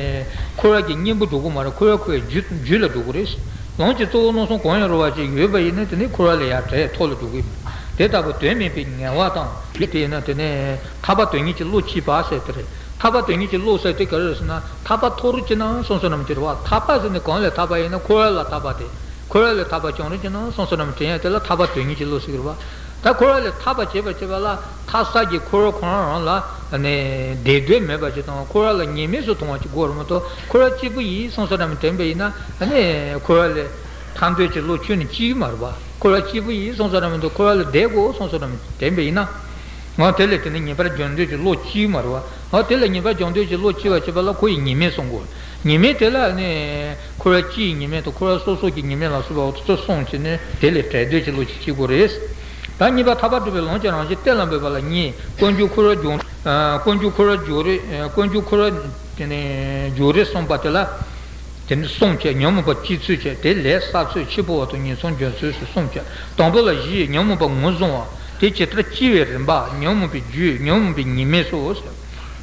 འཁོར་བ་གི་གཉེན་པོ་འགྲོ་གི་མ་རེད། འཁོར་བ་ཁོའི་རྒྱུད་རྒྱུད་ལ་འགྲོ་གི་རེད། ལམ་གྱི་གཙོ་བོ་རྣམ་གསུམ་གང་ཡང་རུང་བ་ཅིག་ཡོད་པ་ཡིན་ན་དེ་ནི་འཁོར་བ་ལས་ཡར་བྲལ་ཐོག་ལ་འགྲོ་གི་ཡིན། དེ་ལྟ་བུ་དོན་མེད་པའི་ངལ་བ་དང་དེ་ཡིན་ན་དེ་ནི་ཐར་པ་དོན་གཉེར་གྱི་བློ་སྐྱེས་པ་ཟེར་དེ་རེད། ཐར་པ་དོན་གཉེར་གྱི་བློ་ཟེར་དེ་ག་རེ་རེད་ཟེར་ན་ཐར་པ་ཐོབ་རོགས་བྱེད་ན་གསུངས་སོ་ནམ་ཅིག་རེད་བ། ཐར་པ་ཟེར་ནས་གང་ལས་ཐར་པ་ཡིན་ན་འཁོར་བ་ལས་ཐར་པ་དེ། འཁོར་བ་ལས་ཐར་པ་བྱུང་རོགས་བྱེད་ན་གསུངས་སོ་ནམ་དྲན་ཡ་དེ་ལ་ཐར་པ་དོན་གཉེར་གྱི་བློ་ཟེར་གི་རེད་བ། ད་འཁོར་བ་ལས་ཐར་པ་བྱེད་པ་བྱེད་པ་ལ་ཐར་ས་གི་འཁོར་བ་ཁོ་རང་རང་ལ་ནས་བདེ་འདོད་མེད་པ་ཅིག་དང་འཁོར་བ་ལ་ཉེས་དམིགས་སུ་མཐོང་བ་ཅིག་དགོས་རེད་མ་གཏོགས་འཁོར་བ་གཅིག་པུ་ཡིན་གསུངས་སོ་ནམ་དྲན་པ་ཡིན་ན་ནས་འཁོར་བ་ལས་ཐར་འདོད་ཀྱི་བློ་ཁྱོན་ནས་སྐྱེ་གི་མ་རེད་བ། འཁོར་བ་གཅིག་པུ་ཡིན་གསུངས་སོ་ནམ་འཁོར་བ་ལས་བདེ་དགོས་གསུངས་སོ་ནམ་དྲན་པ་ཡིན་ན། ང་དེ་ལས་དེ་ནི་ངེས་པར་སྦྱོང་འདོད་ཀྱི་བློ་སྐྱེས་མ་རེད་བ། ཨ་དེ་ལ་ངེས་པར་སྦྱོང་འདོད་ཀྱི་བློ་སྐྱེ་བ་བྱེད་པ་ལ་ཁོ་ཡི་ཉེས་དམིགས་གསུང་དགོས། ཉེས་དམིགས་དེ་ལ་ནི་འཁོར་བ་སྤྱིའི་ཉེས་དམིགས་དང་འཁོར་བ་སོ་སོ་གི་ཉེས་དམིགས་ལ་སོགས་པ་འོ་དེ་ཚོ་གསུངས་བྱས་ནས་དེ་ལས་བྲལ་འདོད་ཀྱི་བློ་ཞིག་སྐྱེ་དགོས་རེད། ད་གཉིས་པ་ཐར་པ་སྒྲུབ་པའི་ལམ་གྱི་རང་བཞིན་གཏན་ལ་འབེབས་པ་ལ་གཉིས། ཀུན་འབྱུང་འཁོར་བ་སྦྱོང་། ཀུན་འབྱུང་འཁོར་བ་སྦྱོང་རིགས། ཀུན་འབྱུང་འཁོར་བ་དེ་ནི་སྦྱོང་རིགས་གསུངས་པ་དེ་ལ། དེ་ནི་གསུམ་བྱས། ཉོན་མོངས་པ་སྐྱེ་ཚུལ་བྱས། དེ་ལས་བསགས་ཚུལ། འཆི་འཕོ་བ་དང་ངན་སོང་འབྱོན་ཚུལ་ཞེས་གསུམ་བྱས། དང་པོ་ལ་བཞི། ཉོན་མོངས་པ་ངོས་བཟུང་བ། དེ་ཇི་ལྟར་སྐྱེ་བའི་རིམ་པ། ཉོན་མོངས་པའི་རྒྱུ། ཉོན་མོངས་པའི་ཉེས་དམིགས་སོ་ཟེར།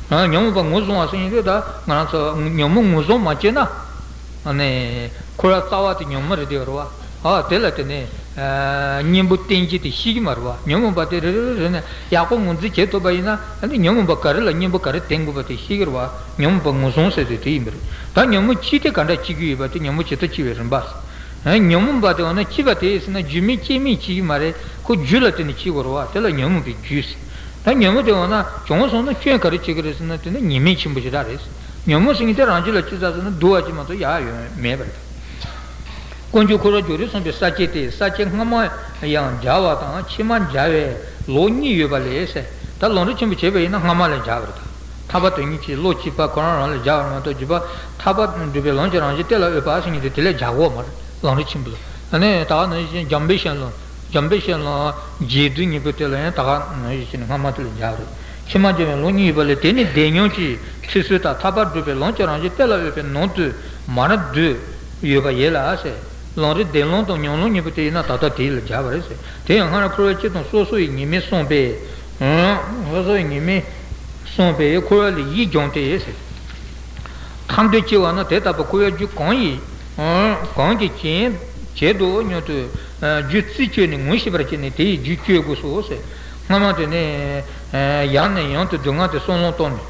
ཨ་ཉོན་མོངས་པ་ངོས་བཟུང་བ་ཟེར་ཡིན་དུས་ད་ང་རང་ཚོ་ཉོན་མོངས་ངོས་བཟུང་མ་བྱས་ན། ཨ་ནི་འཁོར་བ་རྩ་བ་དེ་ཉོན་མོངས་རེད་དེ་རེད་བ། ཨ་དེ་ལ་དེ་ནི་ཨ་གཉེན་པོ་བསྟེན་གྱི་དེ་ཤེས་ཀྱི་མ་རེད་བ། ཉོན་མོངས་པ་དེ་རེ་རེ་རེ་ནས་ཡག་པོ་ངོས་འཛིན་བྱེད་ཐུབ་པ་ཡིན་ན་ཨ་ནི་ཉོན་མོངས་པ་ག་རེ་ལ་གཉེན་པོ་ག་རེ་བསྟེན་དགོས་པ་དེ་ཤེས་ཀྱི་རེད་བ། ཉོན་མོངས་པ་ངོས་བཟུང་ཟེར་དེ་དེ་ཡིན་པ་རེད། ད་ཉོན་མོངས་སྐྱེས་དེ་ག་འདྲ་སྐྱེ་གི་ཡོད་པ་དེ་ཉོན་མོངས་ཇི་ལྟར་སྐྱེ་བའི་རིམ་པ། ཨ་ཉོན་མོངས་པ་དེ་འོ་ན་སྐྱེས་པ་དེ་ཟེར་ན་རྒྱུ་མེད་རྐྱེན་མེད་སྐྱེ་གི་མ་རེད། ཁོ་རྒྱུ་ལ་བརྟེན་ནས་སྐྱེ་དགོས་རེད་བ། དེ་ལ་ཉོན་མོངས་པའི་རྒྱུ་ཟེར། ད་ཉོན་མོངས་དེ་འོ་ན་བྱུང་སོང་ན་སྐྱོན་ག་རེ་བྱེད་ཀྱི་རེད་ཟེར་ན་དེ་ནི་ཉེས་དམིགས་ཆེན་པོ་ཞེ་དྲག་རེད། ཉོན་མོངས་ཟེར་མཁན་དེ་རང་རྒྱུད་ལ་སྐྱེ་ཚར་ཟེར་ན་སྡུག་པ་ཅིག་མ་གཏོགས་ཡག་ཡོད་མེད་པ་རེད། ཀུན་འབྱུང་འཁོར་བ་སྦྱོང་རིགས་གསུངས་པའི་ས་བཅད་དེ་ས་བཅད་སྔ་མ་ཡང་སྦྱར་བ་དང་ཕྱི་མ་སྦྱར་བའི་ལུགས་གཉིས་ཡོད་པ་ལས་ཟེར། ད་ལམ་རིམ་ཆེན་པོ་བྱས་པ་ཡིན་ན་སྔ་མ་ལ་སྦྱར་བ་རེད་ད། ཐར་པ་དོན་གཉེར་གྱི་བློ་སྐྱེས་པ་ཁོ་རང་རང་ལ་སྦྱར་བ་མ་གཏོགས་བརྒྱུད་པ་ཐར་པ་སྒྲུབ་པའི་ལམ་གྱི་རང་བཞིན་གཏན་ལ་འབེབས་པ་ཟེར་མཁན་དེ་དེ་ལས་སྦྱར་དགོས་མ་རེད། ལམ་རིམ་ཆེན་པོ་ལ། ཨ་ནི་ད་ག་ནང་བཞིན་འཇམ་དཔལ་དཔྱལ་བློན། འཇམ་དཔལ་དཔྱལ་བློན་རྒྱས་བསྡུས་གཉིས་པོ་དེ་ལ་ཡང་ད་ག་ནང་བཞིན་བྱས་ནས་སྔ་མ་དེ་ལ་སྦྱར་རེད། ཕྱི་མ་སྦྱར་བའི་ལུགས་གཉིས་ཡོད་པ་ལས་དེ་ནི་བདེན་སྙམ་གྱི་ཁྲིད་ཚུལ་དང་ཐར་པ་སྒྲུབ་པའི་ལམ་གྱི་རང་བཞིན་གཏན་ལ་འབེབས་པའི་ནང་དུ་མར་བསྡུས་ཡོད་པ་ཡིན་ལ་ཟེར། ལམ་རིམ་བདེན་ལམ་དང་ཉམས་ལམ་གཉིས་པོ་དེ་ཡིན་ན་ད་ལྟ་དེ་ལ་སྦྱར་བ་རེད་ཟེར། དེ་ཡང་སྔར་འཁོར་བ་སྤྱི་དང་སོ་སོ་ཡི་ཉེས་དམིགས་གསུངས་པས། སོ་སོ་ཡི་ཉེས་དམིགས་གསུངས་པས་འཁོར་བ་ལས་ཡིད་བྱུང་སྟེ་ཟེར། ཐར་འདོད་སྐྱེ་བ་ན་དེ་ལྟ་བུ་འཁོར་བའི་རྒྱུ་གང་ཡིན། གང་གིས་བྱས་བྱས་འདུག་སྙམ་དུ། རྒྱུ་རྩིས་དཔྱོད་ནས་ངོ་ཤེས་པར་བྱས་ནས་དེ་ཡི་རྒྱུ་དཔྱོད་དགོས་སོ་ཟེར། སྔ་མ་དེ་ནས་ཡང་ནས་ཡང་དུ་སྡུག་བསྔལ་དེ་བསམ་བློ་བཏང་ནས།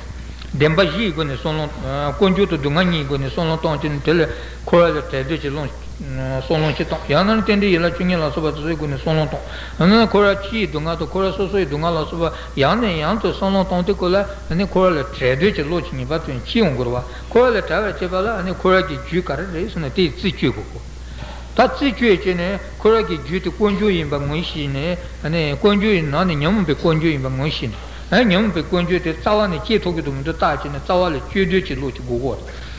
བདེན་པ་བཞིའི་སྒོ་ནས་བསམ་བློ། ཀུན་འབྱུང་དང་སྡུག་བསྔལ་གཉིས་ཀྱི་སྒོ་ནས་བསམ་བློ་བཏང་བྱས་ནས་དེ་ལས་འཁོར་བ་ལས་བྲལ་འདོད་ཀྱི་བློ། བསམ་བློ་ཞིག་བཏང་། ཡང་ན་རྟེན་འབྲེལ་ཡན་ལག་བཅུ་གཉིས་ལ་སོགས་པ་དེ་ཚོའི་སྒོ་ནས་བསམ་བློ་བཏང་། ཡང་ན་འཁོར་བ་སྤྱིའི་སྡུག་བསྔལ་དང་འཁོར་བ་སོ་སོའི་སྡུག་བསྔལ་ལ་སོགས་པ་ཡང་ནས་ཡང་དུ་བསམ་བློ་བཏང་དུས་སྐབས་ལ་ཨ་ནི་འཁོར་བ་ལས་བྲལ་འདོད་ཀྱི་བློ་ཅིག་ངེས་པར་དུ་སྐྱེ་ཡོང་དགོས་རེད་བ། འཁོར་བ་ལས་བྲལ་བར་བྱེད་པ་ལ་ཨ་ནི་འཁོར་བ་གི་རྒྱུ་ག་རེ་རེད་ཟེར་ན་དེའི་རྩིས་དཔྱོད་དགོས་གོ། ད་རྩིས་དཔྱོད་བྱས་ནས་འཁོར་བ་གི་རྒྱུ་དེ་ཀུན་འབྱུང་ཡིན་པ་ངོས་ཤེས་ནས་ཨ་ནི་ཀུན་འབྱུང་ཡི་ནང་ནས་ཉོན་མོངས་པའི་ཀུན་འབྱུང་ཡིན་པ་ངོས་ཤེས་ནས་ཨ་ནི་ཉོན་མོངས་པའི་ཀུན་འབྱུང་དེ་རྩ་བ་ནས་སྐྱེ་ཐུབ་ཀྱི་འདུག་མི་འདུག་བརྟག་བྱས་ནས་རྩ་བ་ལས་གཅོད་འདོད་ཀྱི་བློ་ཅིག་དགོས་གོ།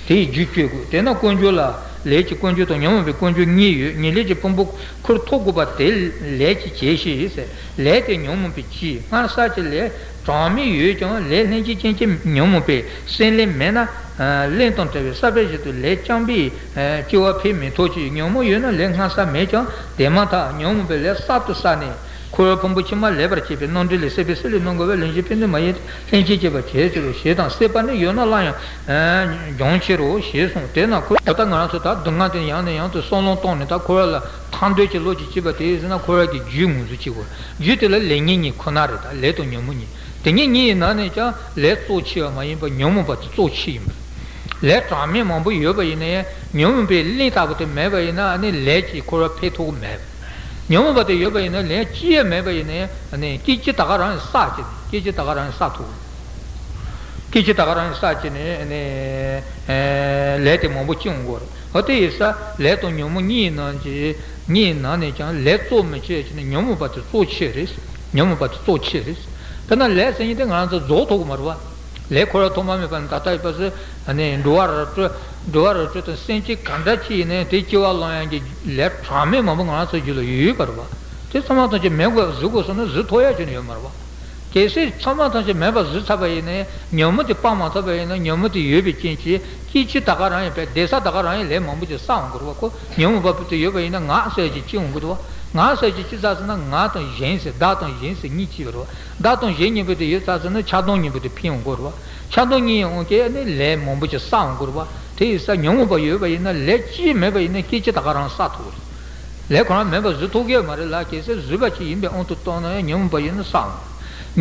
དེའི་རྒྱུ་དཔྱོད་དགོས། དེས་ན་ཀུན་འབྱུང་ལ། ལས་ཀྱི་ཀུན་འབྱུང་དང་ཉོན་མོངས་པའི་ཀུན་འབྱུང་གཉིས་ཡོད། ཉེར་ལེན་གྱི་ཕུང་པོ་ཁུར་ཐོགས་དགོས་པ་དེ་ལས་ཀྱིས་བྱས་ཤིང་ཟེར། ལས་དེ་ཉོན་མོངས་པའི་སྤྱི། སྔར་བསགས་ཀྱི་ལས་གྲངས་མེད་ཡོད་ཀྱང་ལས་ལྷན་སྐྱེས་ཅན་གྱི་ཉོན་མོངས་པའི་སེམས་ལས་མེད་ན། རླན་དང་བྲལ་བའི་ས་པཎ་བཞིན་དུ་ལས་རྐྱང་པའི་སྐྱེ་བ་འཕེན་མི་ཐུབ་ཅིང་། ཉོན་མོངས་ཡོད་ན་ལས་སྔར་བསགས་མེད་ཀྱང་དེ་མ་ཐག་ཉོན་མོངས་པའི་ལས་གསར་དུ་བསགས་ནས། འཁོར་བའི་ཕུང་པོ་ཕྱི་མ་ལེགས་པར་བྱས་པའི་རྣམ་འགྲེལ་ལས་སྲེད་པའི་སེམས་ལས་སྣང་དགོས་པས་ལན་གཞི་ཕན་ཚུན་མ་ཡིན་ལྷན་ཅིག་སྐྱེས་པར་བྱེད་ཅེས་པའི་ཞེས་དང་། སྲེད་པ་ནི་ཡོད་ན་སླར་ཡང་འབྱུང་ཕྱིར་རོ་ཞེས་གསུངས། དེས་ན་ཁོ་ད་ལྟ་ང་རང་ཚོ་ད་སྡུག་བསྔལ་དེ་ཡང་ནས་ཡང་དུ་བསམ་བློ་བཏང་ནས་ད་འཁོར་བ་ལ་ཐར་འདོད་ཀྱི་བློ་ཅིག་སྐྱེས་པ་དེ་ཟེར་ན་འཁོར་བ་གི་རྒྱུ་ངོས་འཛིན་བྱེད་དགོས། རྒྱུ་དེ་ལ་ལེགས་ཉེས་གཉིས་ཁོ་ན་རེད། ད་ལས་དང་ཉོན་མོངས་གཉིས། དེ་གཉིས་གཉིས་ཡི་ནང་ནས་ཀྱང་ལས་གཙོ་ཆེ་བ་མ་ཡིན་པར་ཉོན་མོངས་པ་དེ་གཙོ་ཆེ་ཡིན་པ་རེད། ལས་གྲངས་མེད་མང་པོ་ཡོད་པ་ཡིན་ན་ཡང་ཉོན་མོངས་པའི་རླན་ལྟ་བུ་དེ་མེད་པ་ཡིན་ན་ཨ་ནི་ལས་ཀྱིས་འཁོར་བ་འཕེན་ཐུབ་ཀྱི་མེད། ཉོན་མོངས་པ་དེ་ཡོད་པ་ཡིན་ན་ལས་སྐྱེ་ཡ་མེད་པ་ཡིན་ན་ཨ་ནི་སྐྱེ་འཆི་ད་ག་རང་ཡིན་བསགས་ཀྱི་ནི། སྐྱེ་འཆི་ད་ག་རང་ཡིན་བསགས་ཐུབ། སྐྱེ་འཆི་ད་ག་རང་ཡིན་བསགས་ཀྱི་ནི་ཨ་ནི་ལས་དེ་མང་པོ་སྐྱེ་འོང་གི་རེད། འོ་དེ་ཡིན་ཙང་ལས་དང་ཉོན་མོངས་གཉིས་ནང་གི་གཉིས་ནང་ནས་ཀྱང་ལས་གཙོ་མི་ཆེ་ཀྱི་ནི་ཉོན་མོངས་པ་དེ་གཙོ་ཆེ་རེད། ཉོན་མོངས་པ་དེ་གཙོ་ཆེ་རེད། དཔེར་ན་ལས་ཟེར་མཁན་དེ་ང་རང་ཚོ་རྫོགས་ཐུབ་ཀྱི་མ་རེད་བ། ལས་འཁོར་བ་ཐོག་མ་མེད་པ་ནས་ད་ལྟ་ཡོད་པ་ཟེར། ཨ་ནི་འགྲོ་བ་རིགས་དྲུག་འགྲོ་བ་རིགས་དྲུག་དང་སེམས་ཅན་ག་འདྲ་ཅིག་ཡིན་ནའི་དེ་སྐྱེ་བ་བླང་ཡག་གི་ལས་གྲངས་མེད་མང་པོ་ང་རང་ཚོའི་རྒྱུད་ལ་ཡོད་པ་རེད་བ། དེ་ཚང་མ་ཐམས་ཅད་མེད་དགོས་བཟོ་དགོས་སོང་ན་བཟོ་ཐུབ་ཡག་ཅིག་ཡོད་མ་རེད་བ། གལ་སྲིད་ཚང་མ་ཐམས་ཅད་མེད་པ་བཟོ་ཚར་བ་ཡིན་ནའི་ཉོན་མོངས་དེ་སྤང་མ་ཚར་བ་ཡིན་ན་ཉོན་མོངས་དེ་ཡོད་པའི་རྐྱེན་གྱིས་སྐྱེ་འཆི་ད་ག་རང་ཡིན་པས་བསྡད་ས་ད་ག་རང་ཡིན། ལས་མང་པོ་ཅིག་བསགས་འོང་གི་རེད་བ། ཁོ་ཉོན་མོངས་པ་དེ་ཡོད་པ་ཡིན་ན་ང་ཟེར་ཡག་ཅིག་སྐྱེ་འོང་གི་རེད་བ། ང་ཟེར་ཡག་ཅིག་སྐྱེ་ཚར་སོང་ན་ང་དང་གཞན་ཟེར་བདག་དང་གཞན་ཟེར་གཉིས་སྐྱེ་བ་རེད་བ། བདག་དང་གཞན་གཉིས་པོ་དེ་ཡོད་ཚར་སོང་ན་ཆགས་སྡང་གཉིས་པོ་དེ་འཕེལ་འོང་གི་རེད་བ། ཆགས་སྡང་གཉིས་ཡོང་རྐྱེན་ནི་ལས་མང་པོ་ཅིག་བསགས་འོང་གི་རེད་བ། དེ་ཡིན་ཙང་ཉོན་མོངས་པ་ཡོད་པ་ཡིན་ན་ལས་ཅི་མེད་པ་ཡིན་ན་སྐྱེ་འཆི་ད་ག་རང་བསགས་ཐུབ་རེད། ལས་ཁོ་རང་མེད་པ་བཟོ་ཐུབ་ཀྱི་ཡོད་མ་རེད་ལ། གལ་སྲིད་བཟོས་པ་ཅིག་ཡིན་པའི་དབང་དུ་བཏང་ན་ཡང་ཉོན་མོངས་པ་ཡིན་ན་བསགས་འོང་།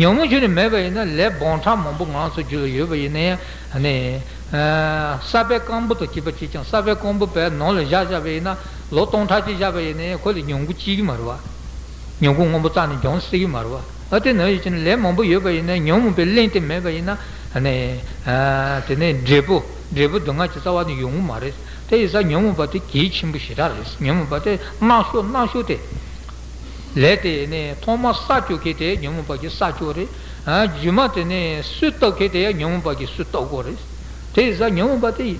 ཉོན་མོངས་ཁྱོན་ནས་མེད་པ་ཡིན་ན་ལས་འབུམ་ཕྲག་མང་པོ་ང་ཚོ་རྒྱུད་ལ་ཡོད་པ་ཡིན་ན་ཡང་ནི། ས་པཎ་སྐམ་པོ་དང་བཅས་པ་གཅིག་ཀྱང་ས་པཎ་སྐམ་པོ་བས་ནང་ལ་བཞག་བཞག་པ་ཡིན་ན་ལོ་སྟོང་ཕྲག་གཅིག་བཞག་པ་ཡིན་ན་ཡང་ཁོ་ལ་ཉམས་རྒུད་སྐྱེ་གི་མ་རེད་བ། ཉམས་རྒུད་སྔོན་པོ་རྩ་ནས་འབྱུང་སྲིད་ཀྱི་མ་རེད་བ། ཨ་དེ་ནང་བཞིན་བྱས་ནས་ལས་མང་པོ་ཡོད་པ་ཡིན་ན་ཉོན་མོངས་པའི་རླན་དེ་མེད་པ་ཡིན་ན་ཨ་ནི། དེ་ནས་འབྲས་བུ་འབྲས་བུ་སྡུག་བསྔལ་གྱི་རྩ་བ་ནས་ཡོང་གི་མ་རེད། དེ་ཡིན་ཙང་ཉོན་མོངས་པ་དེ་གལ་ཆེན་པོ་ཞེ་དྲག་རེད། ཉོན་མོངས་པ་དེ་རྣམ་ཤོག་རྣམ་ཤོག་དེ། ལས་དེ་ནི་ཐོག་མར་བསགས་བཅུག་མཁན་དེ་ཉོན་མོངས་པ་གིས་བསགས་བཅུག་རེད། རྗེས་མ་དེ་ནི་གསོས་གཏོད་མཁན་དེ་ཡང་ཉོན་མོངས་པ་གིས་གསོས་གཏོད་དགོས་རེད། དེ་ཡིན་ཙང་ཉོན་མོངས་པ་དེ།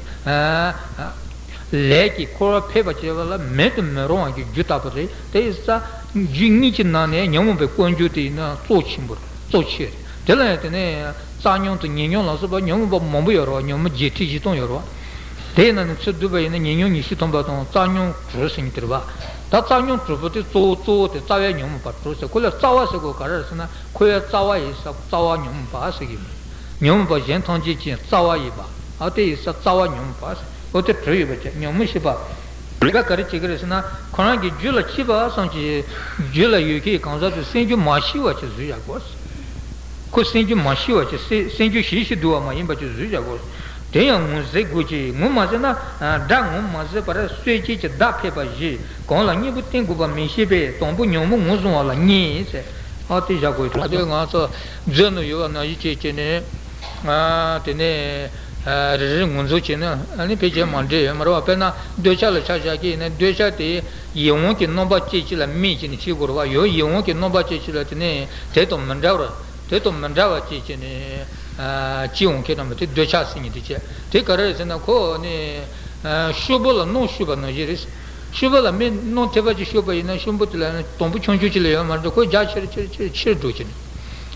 ལས་ཀྱིས་འཁོར་བ་འཕེལ་བར་བྱེད་པ་ལ་མེད་དུ་མི་རུང་བ་གི་རྒྱུ་ལྟ་བུ་རེད། དེ་ཡིན་ཙང་རྒྱུ་གཉིས་ཀྱི་ནང་ནས་ཉོན་མོངས་པའི་ཀུན་འབྱུང་དེ་ཡིན་ན་གཙོ་ཆེན་པོ་རེད། གཙོ་ཆེ་རེད། དེ་ལ་ཡང་དེ་ནས་རྩ་ཉོན་དང་ཉེ་ཉོན་ལ་སོགས་པ་ཉོན་མོངས་པ་མང་པོ་ཡོད་རེད་བ། ཉོན་མོངས་བརྒྱད་ཁྲི་བཞི་སྟོང་ཡོད་རེད་བ། དེའི་ནང་ནས་ཚུར་བསྡུས་པ་ཡིན་ན་ཉེ་ཉོན་ཉི་ཤུ་ཐམ་པ་དང་རྩ་ཉོན་དྲུག་ཟེར་མཁན་དེ་རེད་བ། ད་རྩ་ཉོན་དྲུག་པོ་དེ་གཙོ་བོ་གཙོ་བོ་དེ་རྩ་བའི་ཉོན་མོངས་པ་དྲུག་ཟེར། ཁོ་ལ་རྩ་བ་ཟེར་དགོས་ག་རེ་རེད་ཟེར་ན་འཁོར་བའི་རྩ་བ་ཡི་ས་རྩ་བ་ཉོན་མོངས་པ་ཟེར་གྱི་ཡིན། ཉོན་མོངས་པ་གཞན་ཐམས་ཅད་ཀྱི་རྩ་བ་ཡིན་པ། ཨ་དེ་ཡི་ས་རྩ་བ་ཉོན་མོངས་པ་ཟེར། འོ་དེ་དྲུག་ཡོད་པ་ཅན་ཉོན་མོངས་ཤེས་པ། རེ་འགའ་ག་རེ་བྱེད་ཀྱི་རེད་ཟེར་ན་ཁོ་རང་གི་རྒྱུད་ལ་སྐྱེས་པ་ཙམ་གྱིས་རྒྱུད་ལ་ཡོད་མཁན་གང་ཟག་དེ་སེམས་རྒྱུད་མ་ཤེས་པ་ཅིག་བཟོས་བཞག་དགོས། ཁོ་སེམས་རྒྱུད་མ་ཤེས་པ་ཅིག་སེ་སེམས་རྒྱུད་ཞི་ཞིང་དུལ་བ་མ་ཡིན་པ་ཅིག་བཟོས་བཞག་དགོས། དེ་ཡང་ངོ་ཟེར་དགོས་ཀྱི། ངོ་མ་ཟེར་ན་སྒྲ་ངོ་མ་ཟེར་བར་གསོད་བྱེད་ཀྱི་བརྡ་ཕལ་པ་བཞི། གང་ལ་གཉེན་པོ་བསྟེན་དགོས་པ་མི་ཤེས་པས་དང་པོ་ཉོན་མོངས་ངོས་བཟུང་བ་ལ་གཉིས་ཟེར། ཨ་དེ་བཞག་དགོས་ཀྱི། ད་དེ་ང་ཚོ་མཛོད་ནང་ཡོད་པ་ནང་བཞིན་བྱས་བྱས་ནས། ཨ་དེ་ནས་ཨ་རེ་རེ་ངོས་འཛིན་བྱས་ན་ཨ་ནི་ཕལ་ཆེར་མ་འགྲིག་ཡོད་མ་རེད་བ། དཔེར་ན་འདོད་ཆགས་ལ་ཆ་བཞག་གི་ཡིན་ན་འདོད་ཆགས་དེ་ཡིད་དབང་གི་རྣམ་པ་ཅན་ཅིག་ལ་དམིགས་བྱས་ནས་བྱེད་དགོས་རེད་བ། ཡང་ཡིད་དབང་གི་རྣམ་པ་ཅན་ཅིག་ལ་དེ་ནས་དེ་དང་མི་འདྲ་བར་དེ་དང་མི་འདྲ་བ་ཅིག་བྱས་ནས་ཨ་སྐྱེ་འོང་མཁན་རྣམས་དེ་འདོད་ཆགས་ཟེར་མཁན་དེ་བྱས། དེ་ག་རེ་རེད་ཟེར་ན་ཁོ་ནི་ཨ་ཤོག་བུ་ལ་སྣུམ་བཤུས་པ་ནང་བཞིན་རེད། ཤོག་བུ་ལ་མི་སྣུམ་ཐིགས་པ་ཅིག་བཤུས་པ་ཡིན་ན་ཤོག་བུ་དེ་ལ་ནི་དང་པོ་ཆུང་ཆུང་ཅིག་ལ་ཡོད་མ་རེད། ཁོ་རྒྱ་ཆེར་ཆེར་ཆེར་ཆེར་འགྲོ་གི་ནི།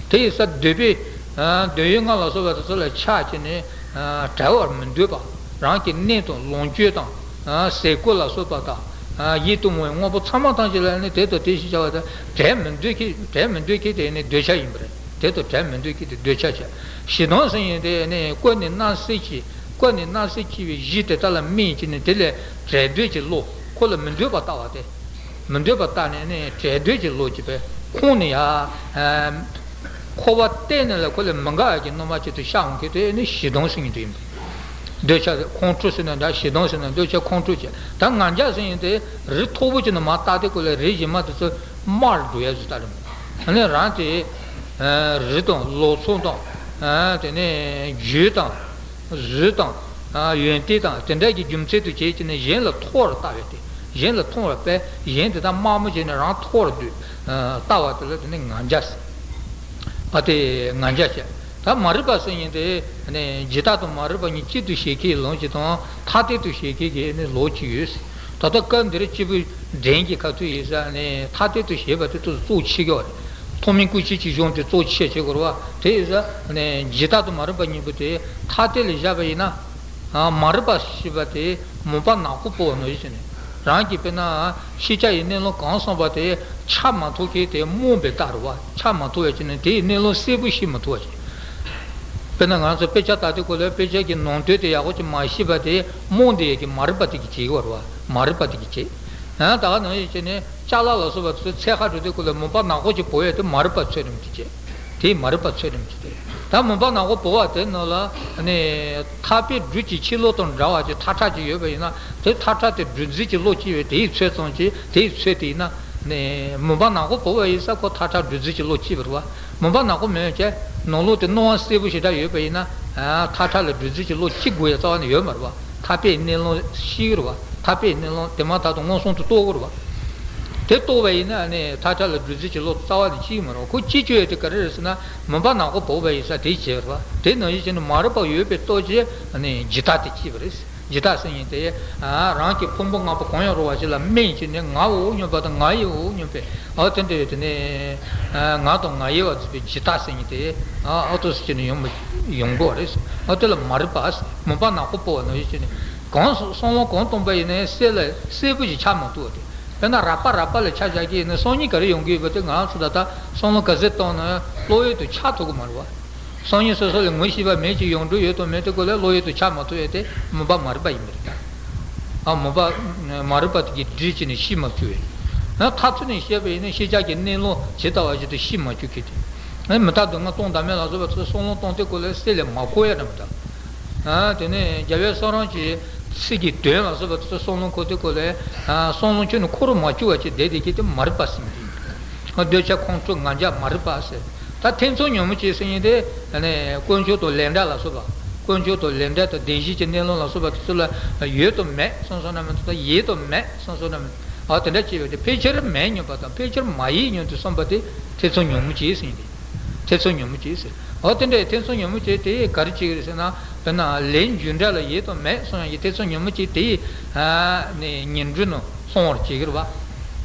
དེ་ཡི་ས་འདོད་པའི་ཨ་འདོད་ཡོན་ལྔ་ལ་སོགས་པ་དེ་ཚོ་ལ་ཆགས་ཀྱི་ནི་ཨ་བྲལ་བར་མི་འདོད་པ། རང་གི་གནས་དང་ལོངས་སྤྱོད་དང་ཨ་ཟས་གོས་ལ་སོགས་པ་དང་ཨ་ཡིད་དུ་འོང་བའི་དངོས་པོ་ཚང་མ་ཐམས་ཅད་ལ་ནི་དེ་དང་དེ་ཞེས་བྱ་བ་དང་བྲལ་མི་འདོད་མཁན་བྲལ་མི་འདོད་མཁན་དེ་ནི་འདོད་ཆགས་ཡིན་པ་རེད། དེ་དང་བྲལ་མི་འདོད་མཁན་དེ་འདོད་ཆགས་བྱས། ཞེ་སྡང་ཟེར་མཁན་དེ་ནི་ཀུན་ནས་བརྣབ་སེམས་ཀྱི་ཀུན་ནས་བརྣབ་སེམས་སྐྱེ་བའི་གཞི་དེ་དག་ལ་དམིགས་ཀྱི་ནི་དེ་ལས་བྲལ་འདོད་ཀྱི་བློ། ཁོ་ལ་མི་འདོད་པ་ལྟ་བ་སྟེ། མི་འདོད་པ་ལྟ་ནས་ནི་བྲལ་འདོད་ཀྱི་བློ་སྐྱེས་པས་ཁོང་ནི་ཡང་འཁོར་བ་གཏན་ནས་ལ་ཁོ་ལས་མི་འགག་པའི་རྣམ་པ་ཅིག་ཏུ་ཤར་འོང་མཁན་དེ་ནི་ཞེ་སྡང་ཟེར་མཁན་དེ་ཡིན། འདོད་ཆགས་ཁོང་ཁྲོ་ཟེར་ན་འདྲ། ཞེ་སྡང་ཟེར་ན་འདོད་ཆགས་ཁོང་ཁྲོ་བྱས། ད་ང་རྒྱལ་ཟེར་མཁན་དེ་རི་མཐོ་པོ་ཅིག་ནས་མར་བལྟས་ཏེ་ཁོ་ལ་རི་གཞན་མ་དེ་ཚོ་དམར་འགྲོ་ཡ་ཟེར་ལྟ་རེད། ཨ་ནི་རང་དེ་རི་དང་ལོ་ཚོད་དང་དེ་ནས་རྒྱུ་དང་། གཟུགས་དང་། ཡོན་ཏན་དང་དེ་འདྲ་གི་རྒྱུ་མཚན་དུ་བྱས་ཀྱི་ནི་གཞན་ལ་མཐོ་བར་ལྟ་བས་ཏེ། གཞན་ལ་མཐོ་བར་བས་གཞན་དེ་དག་དམའ་མོ་བྱས་ནས་རང་མཐོ་བར་འདོད་ལྟ་བ་དེ་ལ་དེ་ནི་ང་རྒྱལ་ཟེར། ཨ་དེ་ང་རྒྱལ་བྱས། ད་མ་རིག་པ་ཟེར་མཁན་དེ་ནི་ཇི་ལྟ་དང་མ་རིག་པ་གཉིས་གཅིག་ཏུ་བྱེད་མཁན་ལུགས་གཅིག་དང་ཐ་དད་དུ་བྱེད་མཁན་གྱི་ནི་ལུགས་གཅིག་ཡོད། ད་ལྟ་སྐབས་འདིར་སྐྱེས་བུ་འདྲེན་གྱི་ཁ་ཐུག་ཡིན་ས་ནི་ཐ་དད་དུ་བྱེད་པ་དེ་ཚོ་གཙོ་ཆེ་གི་བ་རེད། ཐོག་མའི་སྐུལ་བྱེད་ཀྱི་གཞུང་དེ་གཙོ་ཆེ་བྱེད་དགོས་རེད་བ། དེ་ཡིན་ས་ནི་ཇི་ལྟ་དང་མ་རིག་པ་གཉིས་པོ་དེ་ཐ་དད་ལ་བཞག་པ་ཡིན་ན། ཨ། མ་རིག་པ་ཞེས་པ་དེ་མུན་པ་ནག་པོ་སྤོ་བ་ནང་བཞིན་བྱས་ནས། རང་གིས་དཔེར་ན་ཤེས་བྱ་ཡི་གནས་ལུགས་གང་གསུངས་པ་དེ་ཆ་མ་ཐུག་མཁན་དེ་རྨོངས་པའི་རྟགས་རེད་བ། ཆ་མ་ཐུག་པ་བྱས་ནས་དེའི་གནས་ལུགས་གསལ་པོ་ཤེས་མ་ཐུབ་པ་བྱས། དཔེར་ན་ང་ཚོ་དཔེ་ཆ་ལྟ་དུས་སྐབས་ལ་དཔེ་ཆ་གི་ནང་དོན་དེ་ཡག་པོ་ཅིག་མ་ཤེས་པ་དེ་རྨོངས་བསྡད་ཡས་ཀྱི་མ་རིག་པ་དེ་གིས་བྱེད་ཀྱི་ཡོད་རེད་བ། མ་རིག་པ་དེ་གིས་བྱེད། ཨ། ད་ག་ནང་བཞིན་བྱས་ནས་ཅ་ལག་ལ་སོགས་པ་ཚོ་འཚོལ་ག་འགྲོ་དུས་སྐབས་ལ་མུན་པ་ནག་པོ་ཅིག་སྤོ་ཡས་དེ་མ་རིག་པ་ཚོད་རིམ་གྱིས་བྱེད། དེ་མ་རིག་པ་ཚོད་རིམ་གྱིས་བྱེད། ད་མུན་པ་ནག་པོ་སྤོ་བ་དེ་ནང་ལ་ནི་ཐར་པའི་སྦྲུལ་གྱི་ཆས་ལུགས་དང་འདྲ་བ་ཅིག་ཐག་ཁྲ་ཅིག་ཡོད་པ་ཡིན་ན། དེ་ཐག་ཁྲ་དེ་སྦྲུལ་རྫས་ཀྱི་བློ་སྐྱེས་པས་དེའི་ཚོད་ཙམ་གྱིས་དེའི་ཚོད་དེ་ཡིན་ན། ནི་མུན་པ་ནག་པོ་སྤོ་བ་ཡིན་ས་ཁོ་ཐག་ཁྲ་སྦྲུལ་རྫས་ཀྱི་བློ་སྐྱེས་པ་རེད་བ། མུན་པ་ནག་པོ་མེད་ཀྱི་ནང་ལོགས་དེ་སྣང་བ་གསལ་པོ་ཞེ་དྲག་ཡོད་པ་ཡིན་ན། ཨ། ཐག་ཁྲ་ལ་སྦྲུལ་རྫས་ཀྱི་བློ་སྐྱེ་དགོས་ཡ་རྩ་བ་ནས་ཡོད་མ་རེད་བ། ཐར་པའི་གནས་ལུགས་ཤེས་ཀྱི་རེད་བ། ཐར་པའི་གནས་ལུགས་དེ་མ་ཐག་ཏུ་མངོན་སུམ་དུ་རྟོགས་ཀྱི་རེད་བ། དེ་རྟོགས་པ་ཡིན་ན་ནི་ཐག་ཁྲ་ལ་སྦྲུལ་རྫས་ཀྱི་བློ་རྩ་བ་ནས་སྐྱེ་གི་མ་རེད་བ། ཁོ་སྐྱེ་བཅུག་ཡ་དེ་ག་རེ་རེད་ཟེར་ན། མུན་པ་ནག་པོ་སྤོ་བ་ཡིན་ས་དེ་བྱས་པ་རེད་བ། དེ་ནང་བཞིན་བྱས་ནས་མ་རིག་པ་ཡོད་པའི་སྟོབས་ཀྱིས་ནི་ཇི་ལྟ་དེ་སྐྱེས་པ་རེད། ཇི་ལྟ་ཟེར་མཁན་དེ། ཨ། རང་གི་ཕུང་པོ་ལྔ་པོ་གང་ཡང་རུང་བ་ཞིག་ལ་དམིགས་བྱས་ནས་ངའོ་སྙམ་པ་དང་ང་ཡིའོ་སྙམ་པའི། ཨ། དེ་འདྲ་ཡོད་དེ་ནས། ཨ། ང་དང་ང་ཡི་བ་བརྫིས་པའི་ཇི་ལྟ་ཟེར་མཁན་དེ། ཨ། ཨ་ཏོ་ཟེར་བྱས་ནས་ཡོང་མི་ཡོང་དགོས་རེད། ཨ། དེ་ལ་མ་རིག་པ། མུན་པ་ནག་པོ་སྤོ་བ་ནང་བཞིན་བྱས་ནས། གང་བསམ་བློ་གང་གཏོང་པ་ཡིན་ནའི་གསལ་ལ་གསལ་པོ་ཞིག་ཆགས་མ་ཐུབ་པ་དེ། དཔེར་ན་རགས་པ་རགས་པ་ལ་ཆ་བཞག་གི་ཡིན་ན་སང་ཉིན་ག་རེ་ཡོང་གི་ཡོད་པ་དེ་ང་ཚོ་ད་ལྟ་བསམ་བློ་ག་ཚད་བཏང་ན་བློ་ཡུལ་དུ་ཆགས་ཐུབ་ཀྱི་མ་རེད་བ། སང་ཉིན་སོ་སོ་ལ་ངོ་ཤེས་པ་མེད་ཅིག་ཡོང་འགྲོ་ཡོད་དང་མེད་དེ་སྐོར་ལ་བློ་ཡུལ་དུ་ཆགས་མ་ཐུབ་ཡས་དེ་མུན་པ་མ་རིག་པ་ཡིན་པ་རེད་ད། ཨ། མུན་པ་མ་རིག་པ་དེ་གིས་སྒྲིབ་བྱས་ནས་ཤེས་མ་བཅུག་ཡས། ཨ། མཐའ་ཚུར་ནས་བཤད་པ་ཡིན་ན་ཤེས་བྱ་གི་གནས་ལུགས་ཇི་ལྟ་བ་བཞིན་དུ་ཤེས་མ་བཅུག་མཁན་དེ། ཨ། མི་རྟག་སྡུག་བསྔལ་སྟོང་བདག་མེད་ལ་སོགས་པ་ཚོ་བསམ་བློ་གཏོང་དུས་སྐབས་ལ་གསལ་ལ་མ་གོ་ཡ་འདྲ་མི་འདུག་ཨ། དེ་ནས་རྒྱལ་བའི་གསུང་རབ་ཀྱི་ཚིག་གི་དོན་ལ་སོགས་པ་དེ་ཚོ་བསམ་བློ་འཁོར་དུས་སྐབས་ལ། ཨ། བསམ་བློ་ཁྱོན་ནས་འཁོར་མ་བཅུག་པ་ཅིག་བསྡད་བསྡད་མཁན་དེ་མ་རིག་པ་ཟེར་མཁན་དེ། འདོད་ཆགས་ཁོང་ཁྲོ་ང་རྒྱལ་མ་རིག་པ་ཟེར། ད་ཐེ་ཚོམ་ཉོན་མོངས་ཅན་ཟེར་མཁན་དེ། ཨ་ནི་ཀུན་འབྱུང་དང་ལས་འབྲས་ལ་སོགས་པ། ཀུན་འབྱུང་དང་ལས་འབྲས་དང་བདེན་བཞིའི་གནས་ལུགས་ལ་སོགས་པ་དེ་ཚོ་ལ་ཡོད་དང་མེད་བསམ་བསམ་ན་མི་འདུག་ད་ཡོད་དང་མེད་བསམ་བསམ་ན་མི་འདུག་ཨ། དེ་འདྲ་བྱས་པ་དེ་ཕལ་ཆེར་མེད་སྙམ་པ་དང་ཕལ་ཆེར་མ་ཡོད་སྙམ་དུ་བསམ་པ་དེ་ཐེ་ཚོམ་ཉོན་མོངས་ཅན་ཟེར་མཁན་དེ། ཐེ་ཚོམ་ཉོན་མོངས་ཅན་ཟེར། འོ་དེ་འདྲའི་ཐེ་ཚོམ་ཉོན་མོངས་ཅན་དེ་ག་རེ་བྱེད་ཀྱི་རེད་ཟེར་ན། དཔེར་ན་ལས་འབྱུང་འབྲས་ལ་ཡོད་དང་མེད་གསུང་ཡག་གི་ཐེ་ཚོམ་ཉོན་མོངས་ཅན་དེ། ཨ་ནི་ངན་འགྲོའི་ནང་ལྷུང་བར་བྱེད་ཀྱི་རེད་བ།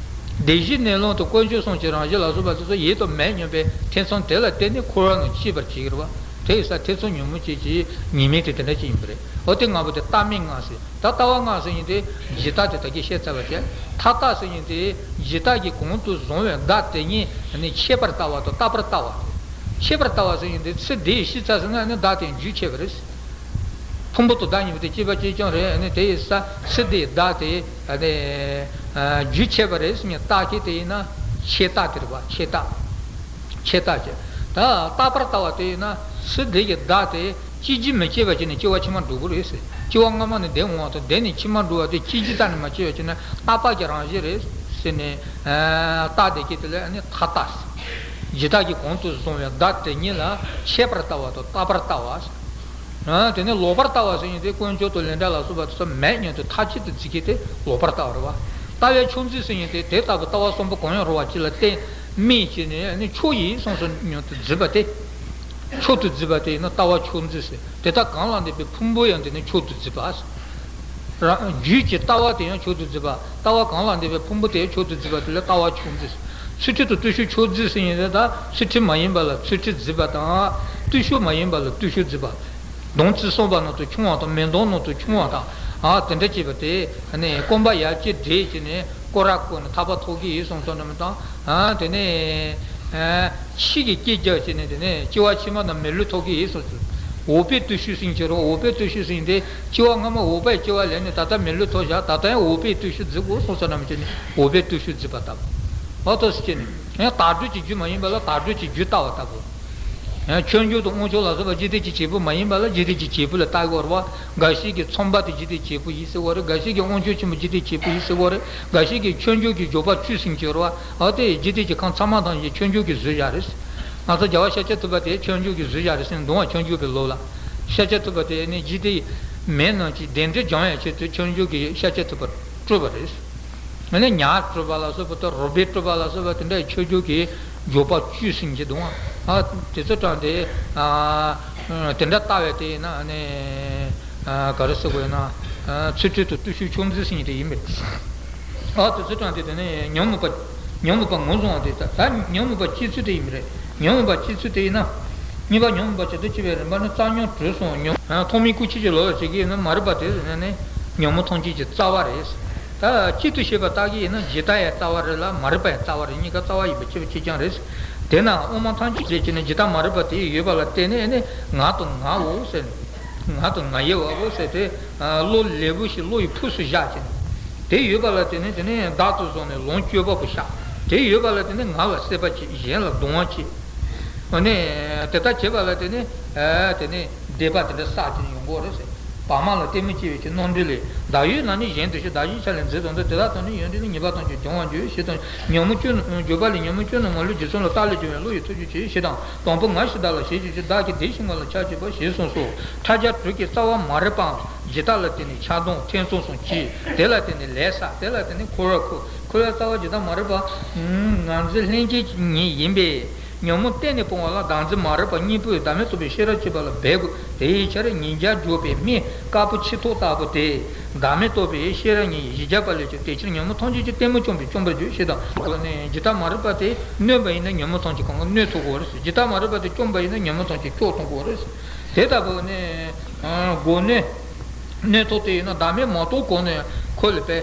བདེན་བཞིའི་གནས་ལུགས་དང་ཀུན་འབྱུང་གསུམ་གྱི་རང་བཞིན་ལ་སོགས་པ་དེ་ཚོ་ཡོད་དང་མེད་སྙམ་པའི་ཐེ་ཚོམ་དེ་ལ་བརྟེན་ནས་འཁོར་བ་ནང་སྐྱེ་བར་བྱེད་ཀྱི་རེད་བ། དེ་ཡིན་ཙང་ཐེ་ཚོམ་ཉོན་མོངས་ཅན་གྱི་ཉེས་དམིགས་དེ་དེ་འདྲ་ཅིག་ཡིན་པ་རེད། འོ་དེ་ལྔ་པོ་དེ་ལྟ་མིན་ལྔ་ཟེར། ད་ལྟ་བ་ལྔ་ཟེར་མཁན་དེ་ཇི་ལྟ་དེ་ད་གིན་བཤད་ཚར་བ་བྱས། ཐ་དད་ཟེར་མཁན་དེ་ཇི་ལྟ་གི་གོང་དུ་བཟུང་བའི་བརྡ་དེ་ཉིད་ནི་ཆད་པར་ལྟ་བ་དང་རྟག་པར་ལྟ་བ། ཆད་པར་ལྟ་བ་ཟེར་མཁན་དེ་ཚེ་འདིའི་ཤེས་ཚད་ཟེར་ན་ནི་བརྡ་དེ་རྒྱུན་ཆད་པ་རེད། ཕུང་པོ་དང་བདག་གཉིས་པོ་དེ་སྐྱེ་བ་གཅིག་རྐྱང་རེད། ནི་དེ་ཡིན་ཙང་ཚེ་འདིའི་བརྡ་དེ་ནི་རྒྱུན་ཆད་པ་རེད་ཟེར་མཁན་རྟགས་ཁས་དེ་ཡིན་ན་ཆད་ལྟ་དེ་རེད་བ། ཆད་ལྟ། ཆད་ལྟ་བྱས། ད་རྟག་པར་ལྟ་བ་དེ་ཡིན་ན་ཚེ་འདི་གི་བརྡ་དེ་སྐྱེ་རྒྱུན་མི་སྐྱེ་བ་བྱས་ནས་སྐྱེ་བ་ཕྱི་མ་འགྲོ་གི་རེད་ཟེར། སྐྱེ་བ་སྔ་མ་ནས་འདས་འོང་བ་དང་འདས་ནས་ཕྱི་མ་འགྲོ་བ་དེ་སྐྱེ་རྒྱུན་གཏན་ནས་མ་སྐྱེ་བ་བྱས་ན་རྟག་པ་གི་རང་བཞིན་རེད་ཟེར་ནས། ཨ། རྟགས་དེ་སྐྱེ་དེ་ལ་ནི་ཐ་དད་ཟེར། ཇི་ལྟ་གི་གོང་དུ་བཟུང་བའི་བརྡ་དེ་ཉིད་ལ་ཆད་པར་ལྟ་བ་དང་རྟག་པར་ལྟ་བ་ཟེར། ཨ། དེ་ནས་ལོག་པར་ལྟ་བ་ཟེར་མཁན་དེ་ཀུན་འབྱུང་དང་ལས་འབྲས་ལ་སོགས་པ་དེ་ཚོ་མེད་སྙམ་དུ་མཐའ་གཅིག་ཏུ་བརྫི་མཁན་དེ་ལོག་པར་ལྟ་བ་རེད་བ། ལྟ་བའི་ཕྱོགས་འཛིན་ཟེར་མཁན་དེ་དེ་ལྟ་བུ་ལྟ་བ་གསུམ་པོ་གང་ཡང་རུང་བ་གཅིག་ལ་བརྟེན་དམིགས་བྱས་ནས་ནི་ཆོས་ཡིན་བསམ་བསམ་སྙམ་དུ་བརྫི་བ་དེ། མཆོག་ཏུ་བརྫི་བ་དེ་ཡིན་ན་ལྟ་བ་མཆོག་འཛིན་ཟེར། དེ་དག་གང་ལ་འདས་པའི་ཕུང་པོ་ཡང་དེ་ནི་མཆོག་ཏུ་བརྫི་བ་ཟེར། རང་རྒྱུད་ཀྱི་ལྟ་བ་དེ་ཡང་མཆོག་ཏུ་བརྫི་བ། ལྟ་བ་གང་ལ་འདས་པའི་ཕུང་པོ་དེ་ཡང་མཆོག་ཏུ་བརྫི་བ་དེ་ལ་ལྟ་བ་མཆོག་འཛིན་ཟེར། ཚུལ་ཁྲིམས་དང་བརྟུལ་ཞུགས་མཆོག་འཛིན་ཟེར་ཡིན་ན། ད་ཚུལ་ཁྲིམས་མ་ཡིན་པ་ལ་ཚུལ་ཁྲིམས་བརྫི་བ་དང་། བརྟུལ་ཞུགས་མ་ཡིན་པ་ལ་བརྟུལ་ཞུགས་བརྫི་བ། དོན་ཚུལ་གསུངས་པ་ནང་དུ་ཆུང་བ་དང་མི་དོན་ནང་དུ་ཆུང་བ་དང་། ཨ། དེ་འདྲ་བྱས་པ་དེ་ནི་སྐོམ་པ་ཡར་བསྐྱེད་བགྲེས་བྱས་ནས། སྐོར་ར་བསྐོར་ནས་ཐར་པ་ཐོབ་ཀྱི་ཡིན་བསམ་བསམ་འདྲ་མི་བཏང་། ཨ། དེ་ནས་ཨ་ཕྱི་གི་སྐྱེ་རྒྱུ་བྱས་ནས་དེ་ནས་སྐྱེ་བ་ཕྱི་མ་དང་མི་ལུས་ཐོབ་ཀྱི་ཡིན་བསམ་བསམ། འོག་པའི་བརྟུལ་ཞུགས་ཟེར་གྱི་རེད། འོག་པའི་བརྟུལ་ཞུགས་ཟེར་དེ་སྐྱེ་བ་སྔ་མ་འོག་པའི་སྐྱེ་བ་ལེན་ནས་ད་ལྟ་མི་ལུས་ཐོབ་བཞག་ད་ལྟ་ཡང་འོག་པའི་བརྟུལ་ཞུགས་བརྫི་དགོས་བསམ་བསམ་འདྲ་མི་བྱས་ནས་འོག་པའི་བརྟུལ་ཞུགས་བརྫི་བ་ལྟ་བུ། འོ་ཐོབ་ཟེར་བྱས་ནས་ཡང་དག་སྒྲུབ་ཀྱི་རྒྱུ་མ་ཡིན་པ་ལ་དག་སྒྲུབ་ཀྱི་རྒྱུ་ལྟ་བ་ལྟ་བུ། ཡང་ཆོས་འབྱུང་དང་དབང་ཕྱུག་ལ་སོགས་པ་འཇིག་རྟེན་གྱི་བྱེད་པོ་མ་ཡིན་པ་ལ་འཇིག་རྟེན་གྱི་བྱེད་པོ་ལ་ལྟ་དགོས་རེད་བ། འགའ་ཞིག་གིས་ཚངས་པ་དེ་འཇིག་རྟེན་བྱེད་པོ་ཡིན་ཟེར་བ་རེད། འགའ་ཞིག་གིས་དབང་ཕྱུག་ཆེན་པོ་འཇིག་རྟེན་བྱེད་པོ་ཡིན་ཟེར་བ་རེད། འགའ་ཞིག་གིས་ཆོས་འབྱུང་གི་འཇོག་པ་བཅུ་ཟེར་གྱི་རེད་བ། འོ་དེ་འཇིག་རྟེན་གྱི་ཁམས་ཚང་མ་ཐམས་ཅད་ཆོས་འབྱུང་གིས་བཟོས་བཞག་རེད། ང་ཚོ་རྒྱལ་བ་ཤཱཀྱ་ཐུབ་པ་དེ་ཆོས་འབྱུང་གིས་བཟོས་བཞག་རེད་ཟེར་ནས་འདུལ་བ་ཆོས་འབྱུང་པའི་ལུགས་ལ། ཤཱཀྱ་ཐུབ་པ་དེ་ནི་འཇིག་རྟེན་མི་རྣམས་ཀྱི་བདེན་འབྲེལ་སྦྱང་ཡའི་ཆེད་དུ་ཆོས་འབྱུང་གིས་ཤཱཀྱ་ཐུབ་པ་སྤྲུལ་པ་རེད། ཨ་ནི་ཉ་སྤྲུལ་པ་ལ་སོགས་པ་དང་རོ་སྦིས་སྤྲུལ་པ་ལ་སོགས་པ་དེ་འདྲའི་ཆོས་འབྱུང་གིས་ འཇོག་པ་བཅུ་ཟིན་གྱི་འདུག་ཨ། དེ་ཚོ་དྲངས་ཏེ། ཨ། དེ་འདྲ་ལྟ་བས་དེ་ཡིན་ན་ནི། ཨ། ག་རེ་ཟེར་དགོས་ཡིན་ན། ཨ། ཚུལ་ཁྲིམས་དང་བརྟུལ་ཞུགས་ཕྱུག་འཛིན་ཟིན་གྱི་དེ་ཡིན་པས། ཨ། དེ་ཚོ་དྲངས་ཏེ་དེ་ནི་ཉོན་མོངས་པ། ཉོན་མོངས་པ་ངོས་བཟུང་བ་དེ་ད་ད་ཉོན་མོངས་པ་སྐྱེ་ཚུལ་དེ་ཡིན་པ་རེད། ཉོན་མོངས་པ་སྐྱེ་ཚུལ་དེ་ཡིན་ན། གཉིས་པ་ཉོན་མོངས་པ་ཇི་ལྟར་སྐྱེ་བའི་རིམ་པ་ནི་རྩ་ཉོན་དྲུག་གསུངས། ཉོན། ཐོག་མའི་སྐུ་མཆེད་ཀྱི་ལོ་ལ་བྱེད་ཀྱི་ཡིན་ན་མ་རིག་པ་དེ་ནི་ཉོན་མོངས་ཐམས་ཅད་ཀྱི་རྩ་བ་རེད། ད་གཅིག་ཏུ་བྱེད་པ་ལྟ་གི་ཡིན་ན་ཇི་ལྟ་ཡང་རྩ་བ་རེད་ལ་མ་རིག་པ་ཡང་རྩ་བ་རེད། གཉིས་ཀ་རྩ་བ་ཡིན་པ་ཁྱད་པར་ཆེ་རྐྱང་རེད། དེས་ན་དབུ་མ་ཐམས་ཅད་ཀྱི་ནི་ཇི་ལྟ་མ་རིག་པ་དེ་ཡོད་པ་ལ་བརྟེན་ནས་ནི་ང་དང་ང་བོ་ཟེར། ང་དང་ང་ཡི་བ་བོ་ཟེར་ཏེ། བློ་ལས་བུ་ཞིག་བློ་ཡི་ཕུགས་སུ་བཞག་ཅིང་། དེ་ཡོད་པ་ལ་བརྟེན་ནས་དེ་ནི་བདག་ཏུ་བཟུང་ནས་ལོངས་སྤྱོད་པ་པོ་བཞག་དེ་ཡོད་པ་ལ་བརྟེན་ནས་ང་ལ་སྲེད་པ་བྱེད། གཞན་ལ་སྡང་བ་བྱེད། ཨ་ནི། དེ་ལྟར་བྱེད་པ་ལ་དེ་ནི། ཨ། དེ་ནི་སྡིག་པ་དེ་འདྲ་བསགས་ཀྱི་ཡོང་གི་རེད་ཟེར། བག་མ་ལ་གཏི་མུག་སྐྱེ་བའི་ཕྱིར་རྣམ་འགྲེལ་ལས། བདག་ཡོད་ན་ནི་གཞན་དུ་ཞེན། བདག་གཞན་ཆ་ལས་འཛིན་དང་འདུ། དེ་དག་དང་ནི་ཡོན་ཏན་ལས། ཉེས་པ་ཐམས་ཅད་སྦྱོང་བར་འགྱུར། ཞེས་དང་། ཉོན་མོངས་སྐྱོན། བརྗོད་པ་ལས། ཉོན་མོངས་སྐྱོན་རྣམས་མ་ལུས། རྗེ་བཙུན་ལ་བརྟག་ལས་བྱུང་བའི། བློ་ཡི་ཐུགས་རྗེ་ཆེ། ཞེས་དང་། དང་པོ་ང་ཞེས་བདག་ལ་ཞེན་བྱེད་ཕྱིར། བདག་གིས་དེ་ཤེས་ངོ་ལ་ཕྱག་བྱས་པ། ཞེས་གསུངས་སོ། ཕྲ་རྒྱ་དྲུག་གི་རྩ་བ་མ་རིག་པའམ་ཇི་ལྟ་ལ་བརྟེན་ནས་ཆགས་སྡང་ཐེ་ཚོམ་གསུམ་སྐྱེ། དེ་ལ་བརྟེན་ནས་ལས་བསགས། དེ་ལ་བརྟེན་ནས་འཁོར་བར་འཁོར། འཁོར་བའི་རྩ་བ་ཇི་ལྟ་མ་རིག་པ། ང་འཛིན་ལྷན་སྐྱེས་ཉིད་ཡིན་པས། ཉོན་མོངས་གཏན་ནས་སྤོང་བ་ལ་བདག་འཛིན་མ་རིག་པ་གཉིས་པོས་བདག་མེད་རྟོགས་པའི་ཤེས་རབ་བསྐྱེད་པ་ལ་འབད་དགོས། དེའི་ཕྱིར་ཉིས་བརྒྱ་བརྗོད་པའི་སྨྲས་དཀར་པོ་ཆིག་ཐོག་ལྟ་བུ་སྟེ། བདག་མེད་རྟོགས་པའི་ཤེས་རབ་ཉིད་བཞི་བརྒྱ་པ་ལས་བྱུང་། དེ་ཕྱིར་ཉོན་མོངས་ཐམས་ཅད་ཀྱི་གཏི་མུག་བཅོམ་པས་བཅོམ་པར་འགྱུར། ཞེས་དང་། ཇི་ལྟ་མ་རིག་པ་དེ་གནོན་པ་ཡིན་ན་ཉོན་མོངས་ཐམས་ཅད་གང་ག་གནོན་ཐུབ་དགོས་རེད། ཇི་ལྟ་མ་རིག་པ་དེ་བཅོམ་པ་ཡིན་ན་ཉོན་མོངས་ཐམས་ཅད་བཅོམ་ཐུབ་དགོས་རེད། དེ་ལྟ་བུ་ནི། སྒོ་གནོན། གནོན་ཐུབ་དེ་ཡིན་ན་བདག་མེད་མ་རྟོགས་གོང་ནས་ཁོ་ལ་པས།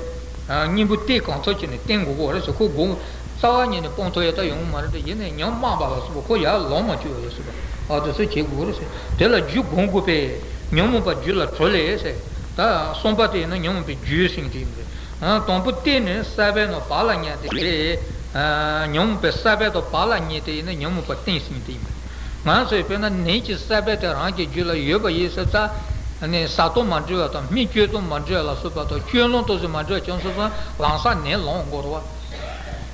གཉེན་པོ་བསྟེན་གང་ཐུབ་བྱས་ནས་བསྟེན་དགོས་ཀྱི་རེད་ཟེར། ཁོ་དགོངས། རྩ་བ་ཉིད་ནས་སྤོང་ཐུབ་ཡ་ད་ཡོང་གི་མ་རེད་དེ། ཡིན་ནའི་ཉམས་དམའ་བ་ལ་སོགས་པ་ཁོ་ཡར་ལོངས་མ་སྤྱོད་ཡ་ལ་སོགས་པ། ཨ། དེ་ཚོ་བྱེད་དགོས་རེད་ཟེར། དེ་ལ་རྒྱུ་སྒོམ་དགོས་པས། ཉོན་མོངས་པ་རྒྱུད་ལ་གྲོལ་ལས་ཟེར། ད་གསུམ་པ་དེ་ཡིན་ན་ཉོན་མོངས་པའི་རྒྱུ་ཟེར་གྱི་ཡིན་པས། དང་པོ་བསྟེན་ནས་སྲེད་པས་ནི་བག་ལ་ཉལ་ཏེ། ཉོན་མོངས་པའི་སྲེད་པ་དང་བག་ལ་ཉལ་ཏེ་ཡིན་ན་ཉོན་མོངས་པ་བསྟེན་ཟེར་གྱི་ཡིན་པས། ང་ཚོས་དཔེར་ན་ནད་ཀྱི་སྲེད་པ་དེ་རང་གི་རྒྱུད་ལ་ཡོད་པ་ཡིན་ཟེར་ཙང་། ནི་བཟའ་སྟངས་མ་འདྲ་བ་དང་སྨན་སྤྱོད་སྟངས་མ་འདྲ་བ་ལ་སོགས་པ་དང་སྤྱོད་ལམ་ཏོག་ཙམ་མ་འདྲ་བ་བྱུང་སོང་ཙང་ལམ་སང་ནད་ལངས་འགྲོ་བ།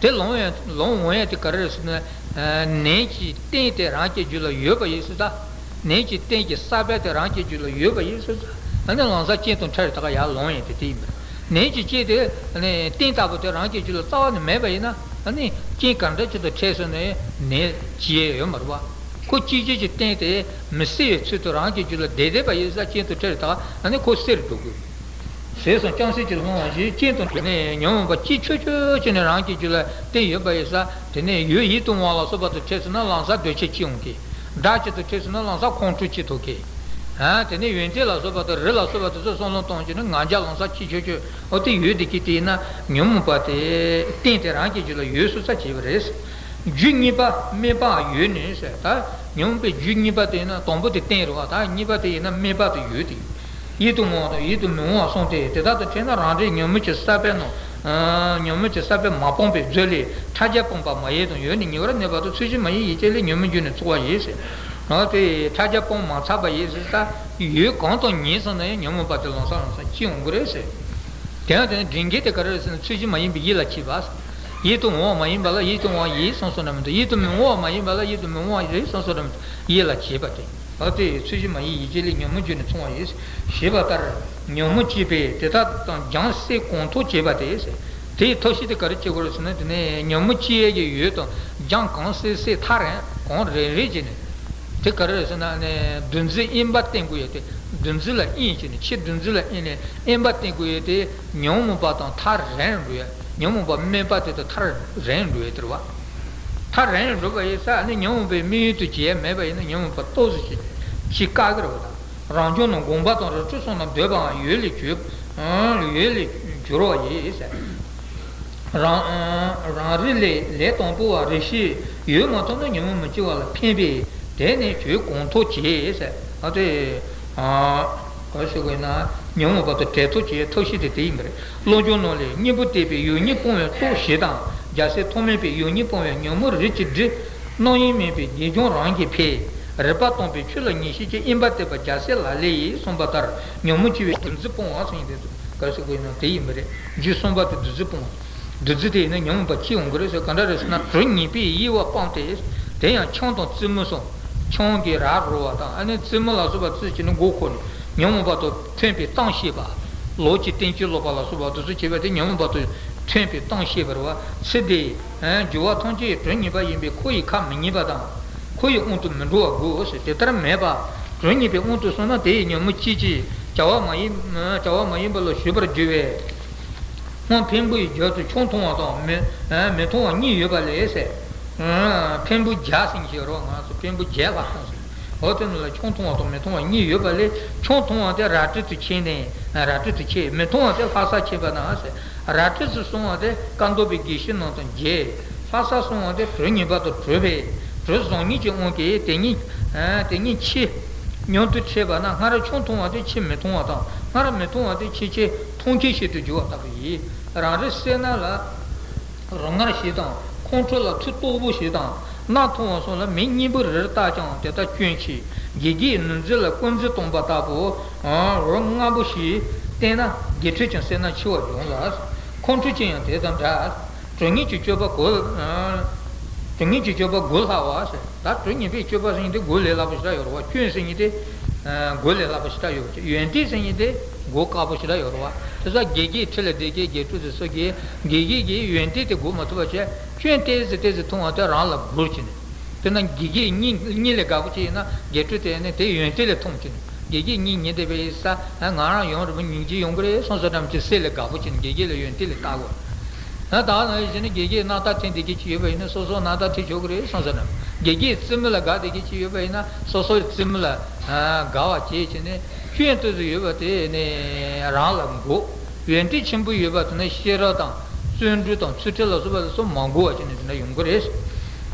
དེ་ལངས་ཡང་ལངས་འོང་ཡ་དེ་ག་རེ་རེད་ཟེར་ན། ནད་ཀྱི་རྟེན་དེ་རང་གི་རྒྱུད་ལ་ཡོད་པ་ཡིན་ཟེར་ཙང་། ནད་ཀྱི་རྟེན་གྱི་སྲེད་པ་དེ་རང་གི་རྒྱུད་ལ་ཡོད་པ་ཡིན་ཟེར་ཙང་། ཨ་ནི་ལམ་སང་རྐྱེན་དང་འཕྲད་ད་ག་ཡར་ལངས་ཡ་དེ་དེ་ཡིན་པ་རེད། ནད་ཀྱི་རྐྱེན་དེ་རྟེན་ལྟ་བུ་དེ་རང་གི་རྒྱུད་ལ་རྩ་བ་ནས་མེད་པ་ཡིན་ན། ཨ་ནི་རྐྱེན་ག་འདྲ་ཅིག་ཏུ་འཕྲད་སོང་ནའི་ནད་སྐྱེ་ཡ་ཡོད་མ་རེད་བ། ཁོ་སྐྱེ་བྱེད་ཀྱི་རྟེན་དེ་མི་སྲིད་པའི་ཚུལ་དུ་རང་གི་རྒྱུད་ལ་བསྡད་བསྡད་པ་ཡིན་ཙང་རྐྱེན་དང་འཕྲད་ད་ཨ་ནི་ཁོ་སྲེད་འགྲོ་དགོས། ཟས་སམ་ལྕམ་སྲས་ཀྱིས་བཟུང་བ་བཞིན་རྐྱེན་དང་ནས་ཉོན་མོངས་པ་སྐྱེ་ཆོག་ཆོག་བྱས་ནས་རང་གི་རྒྱུད་ལ་བསྟེན་ཡོད་པ་ཡིན་ཙང་། དེ་ནས་ཡུལ་ཡིད་དུ་འོང་བ་ལ་སོགས་པ་དང་འཕྲད་སོང་ན་ལམ་སང་འདོད་ཆགས་སྐྱེ་འོང་གི། སྒྲ་གཅིག་ཏུ་འཕྲད་སོང་ན་ལམ་སང་ཁོང་ཁྲོ་སྐྱེ་ཐུབ་ཀི། ཨ། དེ་ནས་ཡོན་ཏན་ལ་སོགས་པ་དང་རིགས་ལ་སོགས་པ་དེ་ཚོ་བསམ་བློ་གཏོང་བྱས་ན་ང་རྒྱལ་ལམ་སང་སྐྱེ་ཆོག་ཆོག་འོ་དེ་ཡོད་དེ་ཀི་དེ་ཡིན་ན་ཉོན་མོངས་པ་དེ་རྟེན་དེ་རང་གི་རྒྱུད་ལ་ཡོད་སོང་ཙང་བྱས་པ་རེད། རྒྱུ་གཉིས་པ་དམིགས་པའང་ཡོད་ནས་ཟེར། ད་ཉོན་མོངས་པའི་རྒྱུ་གཉིས་པ་དེ་ཡིན་ན་དང་པོ་དེ་རྟེན་རེད་བ། ད་གཉིས་པ་དེ་ཡིན་ན་དམིགས་པ་དེ་ཡོད་དེ། ཡིད་དུ་འོང་བ་དང་ཡིད་དུ་མི་འོང་བ་གསུམ་སྟེ། དེ་དག་དང་འཕྲད་ན་རང་འབྲས་ཉོན་མོངས་ཀྱི་སྲེད་པས་ནོ། ཉོན་མོངས་ཀྱི་སྲེད་པས་མ་སྤངས་པའི་རྫས་ལས་ཕྲ་རྒྱས་སྤངས་པ་མ་ཡིན་དང་། ཡོད་ནས་ཉེ་བར་གནས་པ་དང་། ཚུལ་བཞིན་མ་ཡིན་ཡིད་བྱེད་ལས། ཉོན་མོངས་རྒྱུ་ནི་ཚོར་བ་ཡིན་ཟེར། འོ་དེ་ཕྲ་རྒྱས་སྤངས་མ་ཚར་བ་ཡིན་ཟེར་ཙང་ཡུལ་གང་དང་ཉེ་སོང་ན་ཡང་ཉོན་མོངས་པ་དེ་ལམ་སང་ལམ་སང་སྐྱེ་འོང་གི་རེད་ཟེར། དེ་ཡང་དེ་ནི་འདྲེན་མཁན་དེ་ག་རེ་རེད་ཟེར་ན་ཚུལ་བཞིན་མ་ཡིན་པའི་ཡིད་ལ་བྱེད་པ། ཡིད་དུ་འོང་བ་མ་ཡིན་པ་ལ་ཡིད་དུ་འོང་བ་ཡིན་བསམ་སོང་ན་མི་འདུག་ཡིད་དུ་མི་འོང་བ་མ་ཡིན་པ་ལ་ཡིད་དུ་མི་འོང་བ་རེད་བསམ་སོང་ན་མི་འདུག་ཡིད་ལ་བྱེད་པ་སྟེ། འོ་དེ་ཚུལ་བཞིན་མ་ཡིན་ཡིད་བྱེད་ལས། ཉོན་མོངས་རྒྱུ་ནི་ཚོར་བ་ཡིན། ཞེས་པ་ལྟར་ཉོན་མོངས་སྐྱེས་པས་དེ་དག་དང་སྦྱངས་སྲེད་གང་ཐོབ་བྱེད་པ་སྟེ། དེའི་ཐབས་ཤེས་དེ་ག་རེ་བྱེད་དགོས་རེད་ཟེར་ན། དེ་ནས་ཉོན་མོངས་སྐྱེ་ཡས་ཀྱི་ཡུལ་དང་སྦྱངས་གང་སྲེད་སྲེད་ཐག་རིང་གང་རིང་རིང་བྱས་ནས། དེ་ག་རེ་རེད་ཟེར་ན་ནི་འདུ་འཛི་གཡེང་བ་བསྟེན་དགོས་ཡོད་དེ། འདུ་འཛི་ལ་གཡེང་བྱས་ནས་ཕྱིར་འདུ་འཛི་ལ་གཡེང་ནས་གཡེང་བ་བསྟེན་དགོས་ཡོད་དེ། ཉོན་མོངས་པ་དང་ཐག་རིང་འགྲོ་ཡ། ཉོན་མོངས་པ་དམིགས་པ་དེ་དང་ཐག་རིང་འགྲོ་ཡ་དེ་རེད་བ། ཐག་རིང་འགྲོ་བ་ཡིན་ཙང་ནི་ཉོན་མོངས་པའི་དམིགས་ཡུལ་དུ་བྱེད་ཡ་མེད་པ་ཡིན་ན་ཉོན་མོངས་པ་ཏོག་ཙམ་ཞིག་ཞིག་བཀག་གི་རེད་བ་དང་། རང་བྱུང་ནི་སྒོམ་པ་དང་རིགས་གཅིག་སོང་ན་འདོད་པའང་ཡུལ་ལས་གྱུར། ཡུལ་ལས་གྱུར་བ་ཡིན་ཟེར། རང་རང་རིག་ལས་ལས་དང་པོ་བ་རིགས་ཤེས་ཡོད་མ་ཐུབ་ན་ཉོན་མོངས་མི་སྐྱེ་བ་ལ་ཕན་པས། དེ་ནི་ཆོས་གང་ཐོབ་བྱེད་ཟེར། ཨ་དེ། ག་རེ་ཟེར་དགོས་ན་ཉོན་མོངས་པ་དང་བྲལ་ཐབས་བྱེད་ཐབས་ཤེས་དེ་དེ་ཡིན་པ་རེད། བློ་སྦྱོང་ནང་ལས་གཉེན་པོ་བསྟེན་པས་ཡོད་ཉིད་སྤོང་བའི་སྟོབས་ཞེས་དང་། རྒྱལ་སྲས་ཐོགས་མེད་པས་ཡོད་ཉིད་སྤོང་བའི་ཉོན་མོངས་རིགས་ཀྱི་སྒྲིབ། རྣམ་གཡེང་མེད་པས་དགེ་སྦྱོར་རང་གིས་འཕེལ། རིག་པ་དྭངས་པས་ཆོས་ལ་ངེས་ཤེས་སྐྱེ། གཡེང་བ་བརྟས་པ་རྒྱལ་སྲས་ལག་ལེན་ཡིན་གསུངས་པ་ལྟར་ཉོན་མོངས་སྐྱེ་བའི་འདུ་འཛི་སྤོང་བ་ཟེར་མཁན་དེ་ཚོ་ག་རེ་ཟེར་དགོས་ཡིན་ན་དེ་ཡིན་པ་རེད། རྒྱུ་གསུམ་པ་དེ་འདུ་འཛི་སྤོང་བ། འདུ་འཛི་དེ་ཡིན་ན་ཉོན་མོངས་པ་སྐྱེ་འོང་གི་རེད་ཟེར། ག་འདྲ་རེད་ཟེར་ན་གྲོགས་ངེས་པས་གཡེང་བ་སྤངས་ཏེ། དེ་ཡང་ཆང་དང་རྩེད་མོ་སོགས། ཆང་གིས་ར་རོལ་བ་དང་ཨ་ནི་རྩེད་མོ་ལ་སོགས་པ་རྩེད་བྱས་ནས་མགོ་འཁོར་ནས་ཉོན་མོངས་པ་དང་མཐུན་པའི་གཏམ་བཤད་པ། ལོག་གི་བསྟན་བཅོས་ཀློག་པ་ལ་སོགས་པ་དེ་ཚོ་བྱེད་པ་དེ་ཉོན་མོངས་པ་དང་ མཚོན་པའི་གཏམ་བཤད་པ་རེད་བ། ཚེ་འདིའི་འགྱུར་བ་ཐམས་ཅད་དྲི་ངན་པ་ཡིན་པས་ཁོ་ཡི་ཁ་མི་ཉན་པ་དང་། ཁོ་ཡི་དབང་དུ་མི་འགྲོ་བ་དགོས་ཟེར། དེ་ལྟར་མེད་པ་དྲི་ངན་པའི་དབང་དུ་སོང་ན་དེ་ཡི་ཉོན་མོངས་སྐྱེད་ཅིང་བྱ་བ་མ་ཡིན་བྱ་བ་མ་ཡིན་པ་ལ་ཞུགས་པར་འགྱུར་བས། སྔོན་འཕན་པོའི་རྒྱབ་ཏུ་ཆང་འཐུང་བ་དང་མི་མི་འཐུང་བ་གཉིས་ཡོད་པ་ལས་ཟེར། འཕན་པོ་བརྒྱ་ཟེར་མཁན་ཞིག་ཡོད་རེད་བ། ང་ཚོ་འཕན་པོ་བརྒྱད་ལྷག་སོང་ཟེར། འོ་དེ་ནི་ལ་ཆང་འཐུང་བ་དང་མི་འཐུང་བ་གཉིས་ཡོད་པ་ལས། ཆང་འཐུང་བ་དེ་རལ་གྲི་དུ་ཆེ་ནས་རལ་གྲི་དུ་ཆེ། མི་འཐུང་བ་དེ་ལྷ་ས་ཆེ་བ་དང་ཟེར། རལ་གྲི་སུ་སོང་བ་དེ་བཀའ་གདམས་པའི་དགེ་བཤེས་རྣམས་དང་མཇལ། ལྷ་ས་སོང་བ་དེ་དྲི་ངན་པ་དང་བྲལ་བས་དྲི་བཟང་ངན་གྱི་དབང་གིས་དེ་ཉིད་དེ་ཉིད་ཆེས་མཉམ་དུ་འཕྱད་པ་ན། སྔར་ཆང་འཐུང་བ་དེ་ཕྱིས་མི་འཐུང་བ་དང་། སྔར་མི་འཐུང་བ་དེ་ཕྱིས་ཆེས་འཐུང་མཁན་ཞིག་ཏུ་འགྱུར་བ་ལྟ་བུ་ཡིན། རང་རེ་སེར་སྣ་ལ་རོ་མངར་ཞིག་དང་། ཁོང་ཁྲོ་ལ་ཚོད་ལྟོགས་པོ་ཞིག་དང་། སྣ་འཐུང་བ་སོགས་ལ་མིག་གཉིས་པོ་རེར་བལྟས་ཀྱང་དེ་ལྟར་སྐྱོན་ཆེ། དགེ་རྒན་ནུ་འཛི་ལ་ཀུན་རྫི་བཏང་པ་ལྟ་བུ་རོ་མངར་པོ་ཞིག་བསྟེན་ན་དགེ་ཕྲུག་ཀྱང་སེར་སྣ་ཆེ་བར་འགྱུར་ལ། ཁོང་ཁྲོ་ཅན་ཡང་དེ་དང་འདྲ། དྲི་ངན་གྱི་སྤྱོད་པ་གོ། དྲི་ངན་གྱི་སྤྱོད་པ་གོ་སླ་བ་ཟེར། ད་དྲི་ངན་པའི་སྤྱོད་པ་ཟེར་མཁན་དེ་གོ་ལས་སླ་པོ་ཞེ་དྲག་ཡོད་རེད་བ། སྐྱོན་ཟེར་མཁན་དེ་གོ་ལས་སླ་པོ་ཞེ་དྲག་ཡོད་པ་བྱས། ཡོན་ཏན་ཟེར་མཁན་དེ་གོ་དཀའ་པོ་ཞེ་དྲག་ཡོད་རེད་བ། དེ་ཚོ་དགེ་རྒན་ཁྲི་ལ་བསྡད་མཁན་དགེ་ཕྲུག་དེ་ཚོ་གིས་དགེ་རྒན་གྱིས་ཡོན་ཏན་དེ་གོ་མ་ཐུབ་པ་བྱས། སྐྱོན་ཏོག་ཙམ་ཏོག་ཙམ་མཐོང་བ་དེ་རང་ལ་སྒུག་བྱས་ནས། དཔེར་ན་དགེ་རྒན་གཉིས་གཉིས་ལས་དགའ་པོ་ཅིག་ཡིན་ན་དགེ་ཕྲུག་དེ་ནི་དེ་ཡོན་ཏན་ལས་མཐོང་བྱས་ནས། དགེ་རྒན་གཉིས་ཉན་བསྡད་པའི་ས་ང་རང་ཡོང་རེ་བ་སྙིང་རྗེ་ཡོང་གི་རེད་བསམ་བསམ་འདྲ་མི་ཅིག་སེམས་ལ་དགའ་པོ་བྱས་ནས་དགེ་རྒན་ལ་ཡོན་ཏན་ལས་བལྟ་དགོས། ད་ད་ནང་བཞིན་ནི་དགེ་རྒན་རྣམ་ཐར་འཐེན་བསྡད་མཁན་ཅིག་ཡོད་པ་ཡིན་ན་སོ་སོ་རྣམ་ཐར་འཐེན་ཆོག་གི་རེད་བསམ་བསམ་འདྲ། དགེ་རྒན་རྩེད་མོ་ལ་དགའ་བསྡད་མཁན་ཅིག་ཡོད་པ་ཡིན་ན་སོ་སོའི་རྩེད་མོ་ལ་དགའ་བ་བྱས་བྱས་ནས་སྐྱོན་ཏོག་ཙམ་ཡོད་པ་དེ་ནི་རང་ལ་འགོག་ཡོན་ཏན་ཆེན་པོ་ཡོད་པ་དེ་ནི་ཤེས་རབ་དང་བརྩོན་འགྲུས་དང་ཚུལ་ཁྲིམས་ལ་སོགས་པ་དེ་ཚོ་མ་འགོག་པ་བྱས་ནས་དེ་འདྲ་ཡོང་གི་རེད།